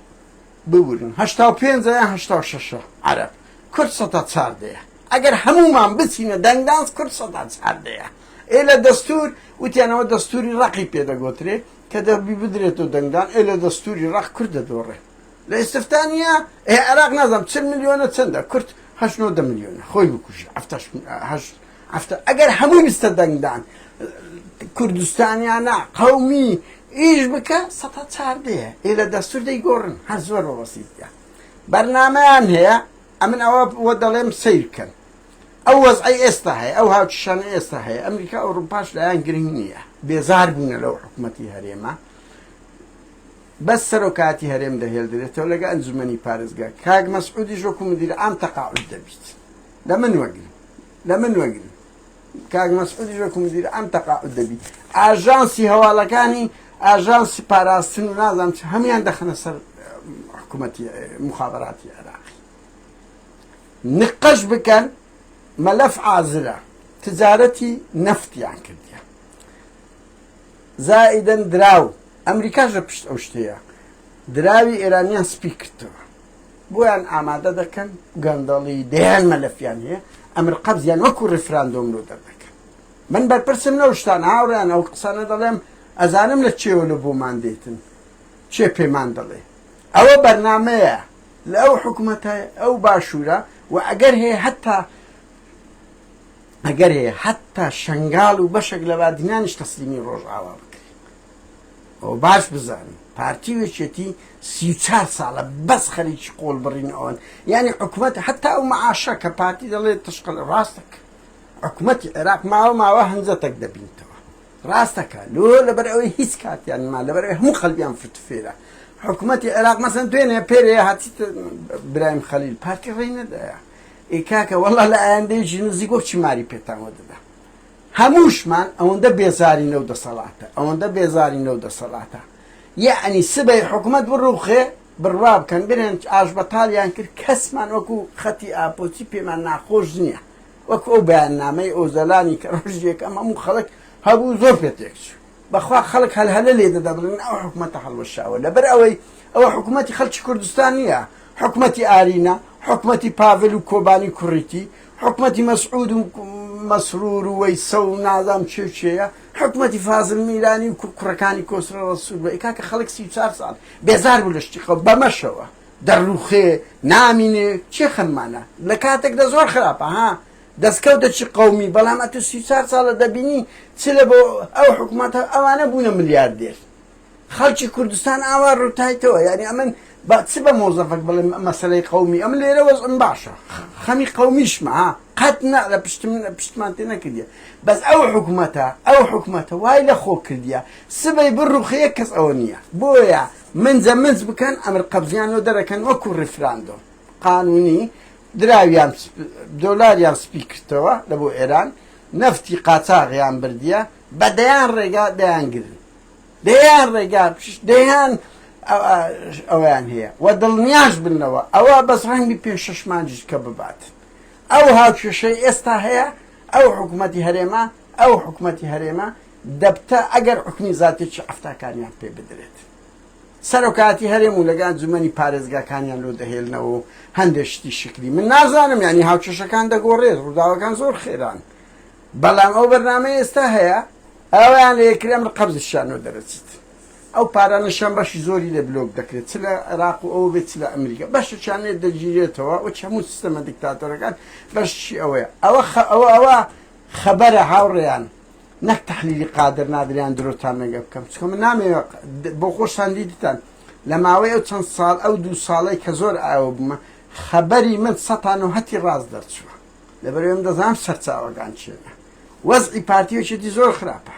ببورن 85 یان 86 عەرەب کورد سەتا چاردەیە ئەگەر هەمومان بچینە دەنگدان کورد سەتا چاردەیە ئێ لە دەستور وتیانەوە دەستوری ڕقی پێدەگۆترێ کە دەبی بدرێتەوە دەنگدان ئێ لە دەستوری ڕق کورد دەدۆڕێ لە ئیستفتا نییە ئێ عێراق نازانم چل ملیۆنە چەندە کورد هەشت نۆ دە ملیۆنە خۆی بکوژی حەفتاش هەشت حەفتا ئەگەر هەمووی بستە دەنگدان کوردستانیانە قەومی ئیش بکە سەتا چاردەیە ئێ لە دەستور دەیگۆڕن هەر زۆر بە بەسیتە بەرنمەیان هەیە ئەمن ئەوە وە دەڵێم سیر بکەن ئەو وەزعی ئێستا هەیە ئەو هاوکیشانە ئێستا هەیە ئەمریکا ئەوروپاش لایەن گرنگ نییە بێزار بوونە لەو حکوومەتی هەرێمە بەس سەرۆکایەتی هەرێم دەهێلدرێتەوە لەگە ئەنجومەنی پارێزگا کاک مەسعودیش وەکو مدیر عام تەقاعود دەبیت لە من وەگرن لە من وەگرن کاک مەسعودیش وەکو مدیر عام تەقاعود دەبیت ئاژانسی هەواڵەکانی ئاژانسی پاراستن و نازانم چ هەمویان دەخەنە سەر حکوومەتی مخابراتی عێراقی نقەش بکەن مەلەف عازرە تجارەتی نەفتیان کردیە زائیدەن دراو، ئەمریکاش لە پشت ئەو شتەیە، دراوی ئێرانیان سپی کردەوە، بۆیان ئامادە دەکەن، گەندەڵی دەیان مەلەفیان هەیە، ئەمر قەبزیان وەکو ڕیفراندۆم لۆ دەردەکەن. من بەرپرسم لەو شتانە هاوڕێیان، ئەو قسانە دەڵێم ئەزانم لە چێوە لە بۆمان دێتن، چێ پێمان دەڵێ. ئەوە بەرنامەیە لە ئەو حکومەتە ئەو باشوورە و ئەگەر هەیە هەتا ئەگەر هەیە حەتا شەنگال و بەشێک لە بادینانیش تەسلیمی ڕۆژئاوا بکرێت. ئەوە باش بزانن پارتی و یەکێتی 34 ساڵە بەس خەریکی قۆڵ بڕین ئەوەن یعنی حکومەت حتا ئەو معاشە کە پارتی دەڵێت تشقل ڕاستەک. حکومەتی عێراق ماوە ماوە هەنجەتەک دەبینتەوە. ڕاستەکە لۆ لەبەر ئەوەی هیچ کاتیان ما لەبەر ئەوەی هەموو قەلبیان فرتفێرە حکوومەتی عێراق مەسەن دوێنێ پێرێ هاتیت برایم خەلیل پارتی ڕێی نەدایە ئێ کاکە وەڵا لە ئایندەیەکی نزیک وەک چی ماری پێتانوە دەدا هەمووشمان ئەوەندە بێزاری لەو دەسەڵاتە ئەوەندە بێزاری لەو دەسەڵاتە یەعنی سبەی حکوومەت بڕوخێ بڕوا بکەن برێن ئاش بەتاڵیان کرد کەسمان وەکو خەتی ئاپۆچی پێمان ناخۆش نییە وەکو ئەو بەیاننامەی ئۆجەلانی کە ڕۆژی یەکەم هەموو خەڵک هەبوو زۆر پێ تێکچوو بەخوا خەڵک هەلهەلە لێ دەدا بڵێن ئەو حکومەتە هەڵوەشاوە لەبەر ئەوەی ئەوە حکومەتی خەڵکی کوردستان نییە حکومەتی ئارینە حکومەتی پاڤل و کۆبانی کوڕیتی حکومەتی مەسعود و مەسرور و وەیسە و نازام چێ چێیە حکومەتی فازل میرانی و کوڕەکانی کۆسرە ڕەسوول بە کاکە خەڵک 34 ساڵ بێزار بوو لە شتی خەو بەمەشەوە دەڕوخێ نامینێ کێ خەممانە لە کاتێکدا زۆر خراپە ها دەستکەوتە چی قەومی بەڵام ئەتو 34 ساڵە دەبینی چ لە بۆ ئەو حکوومەتە ئەوانە بوونە ملیاردێر خەڵکی کوردستان ئاوا ڕوتایتەوە یعنی ئەمن بە چ بە مۆزەفەک بڵێم مەسەلەی قەومی ئەم لێرە وەزعم باشە خەمی قەومیشمە ها قەت نا لە پشتم پشتمان تێ نەکردیە بەس ئەو حکوومەتە ئەو حکوومەتە وای لە خۆ کردیە سبەی بڕوخێ یەک کەس ئەوە نییە بۆیە منجە منج بکەن ئەمر قەبزیان لۆ دەرەکەن وەکو ڕیفراندۆم قانونی دراویان دۆلاریان سپی کردەوە لە بۆ ئێران نەفتی قاچاغیان بردیە بە دەیان ڕێگا دەیانگرن دەیان ڕێگا دەیان ئەویان هەیە و دڵنیاش بنەوە ئەوە بەس ڕەنگی پێ شش مانجیش کە ببات ئەو هاوکێشەی ئێستا هەیە ئەو حکوومەتی هەرێمە ئەو حکوومەتی هەرێمە دەبتە ئەگەر حوکمی زاتێکی عەفتاکانیان پێ بدرێت سەرۆکایەتی هەرێم و لەگە ئەنجومەنی پارێزگاکانیان لۆ دەهێلنەوە و هەندێک شتی شکلی من نازانم یعنی هاوکێشەکان دەگۆڕێت ڕووداوەکان زۆر خێران بەڵام ئەو بەرنامەی ئێستا هەیە ئەویان لە یەکرێ ئەمر قەبزشیان دەرەچیت ئەو پارانەشیان بەشی زۆری لێ بلۆک دەکرێت چ لە عێراق و ئەوە بێت چ لە ئەمریکا بەشێکیان لێ دەگیرێتەوە وەک هەموو سیستەمە دیکتاتۆرەکان بەشی ئەوەیە ئەوە ئەوە ئەوە خەبەرە هاوڕێیان نەک تەحلیلی قادر نادریان درۆتان لەگە بکەم چونکە من نامەوێ بۆ خۆشتان دیتتان لە ماوەی ئەو چەند ساڵ ئەو دوو ساڵەی کە زۆر ئاوە بوومە خەبەری من سەتان و هەتی ڕاست دەرچووە لەبەرئەوەی من دەزانم سەرچاوەکان چێنە وەزعی پارتی و یەکێتی زۆر خراپە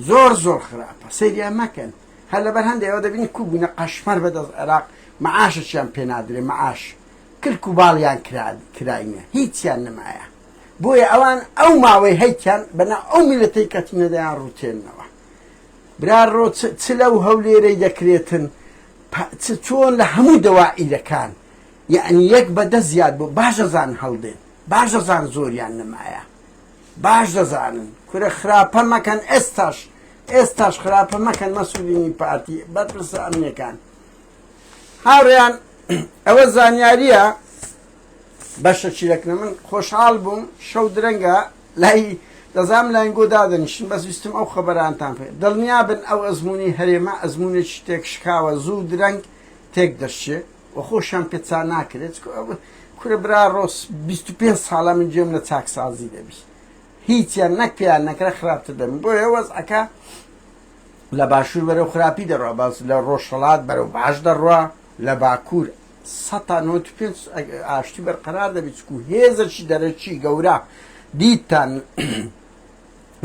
زۆر زۆر خراپە سەیریان مەکەن هەر لەبەر هەندێک ئەوە دەبینی کو بوونە قەشمەر بەدەست عێراق معاشێکیان پێ نادرێ معاش کلک و باڵیان کراینە هیچیان نمایە بۆیە ئەوان ئەو ماوەی هەیتیان بەنا ئەو میلەتەی کەتینە دەیان ڕوتێنەوە برا ڕۆ چ لەو هەولێرەی دەکرێتن چ چۆن لە هەموو دەوائیرەکان یعنی یەک بە دە زیاد بۆ باش دەزان هەڵدێن باش دەزان زۆریان نمایە باش دەزانن کورە خراپە مەکەن ئێستاش ئێستاش خراپە مەکەن مەسوولینی پارتی بەرپرسە ئەمنیەکان هاوڕێیان ئەوە زانیاریە بەشە چیرەکنە من خۆشحاڵ بووم شەو درەنگە لای دەزانم لاینگۆ دادەنیشن بەس ویستم ئەو خەبەرانتان پێ دڵنیا بن ئەو ئەزمموی هەرێمە ئەزمونێکی تێک شکاوە زوو درەنگ تێک دەشێ و خۆشیان پێچا ناکرێت کورە برا ڕۆس 25 ساڵە من گوێم لە چاکسازی دەبی هیچیان نەک پێیان نەکرا خراپتر دەبن بۆیە وەزعەکە لە باشوور بەرەو خراپی دەڕوا باس لە ڕۆژهەڵات بەرەو باش دەڕوا لە باکوور سەتا 95 ئاشتی بەرقەرار دەبێت چکو هێزەکی دەرەکی گەورە دیتان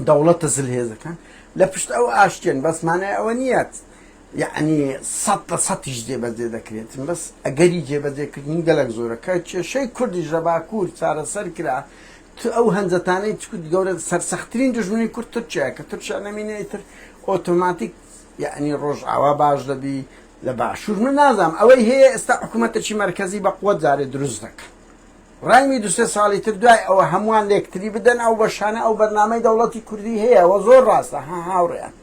دەوڵەتە زلهێزەکان لە پشت ئەو ئاشتێن بەس مانای ئەوە نییە یعنی سەد لە سەتیش جێبەجێ دەکرێت بەس ئەگەری جێبەجێکردنی گەلک زۆرە کە کێشەی کوردیش لە باکوور چارەسەر کرا تو ئەو هەنجەتانەی چکوت گەورە سەرسەختترین دوژمنی کورد تورکیا کە تورکیا نەمینێ ئیتر ئۆتۆماتیک یعنی ڕۆژئاوا باش دەبی لە باشوور من نازانم ئەوەی هەیە ئێستا حکوومەتێکی مەرکەزی بە قوت جارێ دروست دەکەن ڕایمی دوسێ ساڵی تر دوای ئەوە هەمووان لێکتری بدەن ئەو بەشانە ئەو بەرنامەی دەوڵەتی کوردی هەیە وە زۆر ڕاستە ها هاوڕێیان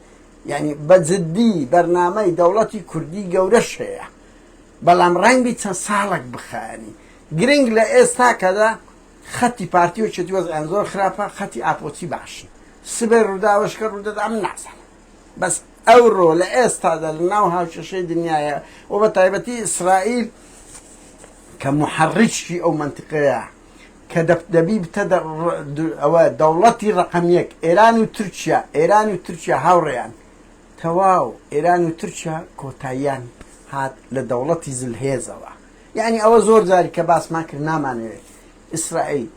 یعنی بە جدی بەرنامەی دەوڵەتی کوردی گەورەش هەیە بەڵام ڕەنگی چەند ساڵێک بخایەنی گرنگ لە ئێستا کەدا خەتی پارتی و یەکێتی وەزعیان زۆر خراپە خەتی ئاپۆچی باشن سبەی ڕووداوەش کە ڕوودەدا من نازانم بەس ئەوڕۆ لە ئێستادا لە ناو هاوکێشەی دنیاە و بە تایبەتی ئیسرائیل کە محرجی ئەو منتیقەیە کە دەبی بتە ئەوە دەوڵەتی ڕقم یەک ئێران و تورکیا ئێران و تورکیا هاوڕێیان تەواو ئێران و تورکیا کۆتاییان هات لە دەوڵەتی زلهێزەوە یعنی ئەوە زۆر جاری کە باسمان کرد نامانەوێت ئیسرائیل.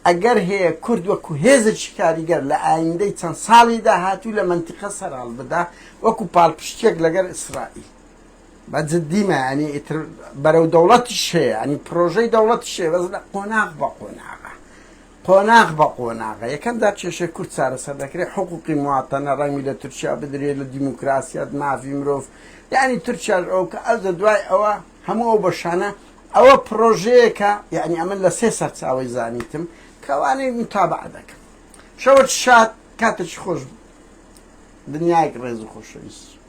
ئەگەر هەیە کورد وەکو هێزێکی کاریگەر لە ئایندەی چەند ساڵی داهاتوو لە مەنتیقە سەرهەڵ بدا وەکو پاڵپشتیەک لەگەر ئیسرائیل. بە جدیمە یانی ئیتر بەرەو دەوڵەتیش هەیە یانی پرۆژەی دەوڵەتیش هەیە بەس لە قۆناغ بە قۆناغە قۆناغ بە قۆناغە یەکەم جار کێشەی کورد چارەسەر دەکرێت حقوقی مواتەنە ڕەنگی لە تورکیا بدرێت لە دیموکراسیات مافی مرۆڤ یعنی تورکیاش ئەو کە ئەوجە دوای ئەوە هەموو ئەو بەشانە ئەوە پرۆژەیەکە یعنی ئەمن لە سێ سەرچاوەی زانیتم کەوانەی متابعە دەکەم شەوت شاد کاتێکی خۆش دنیایەک ڕێز و خۆشەویستی.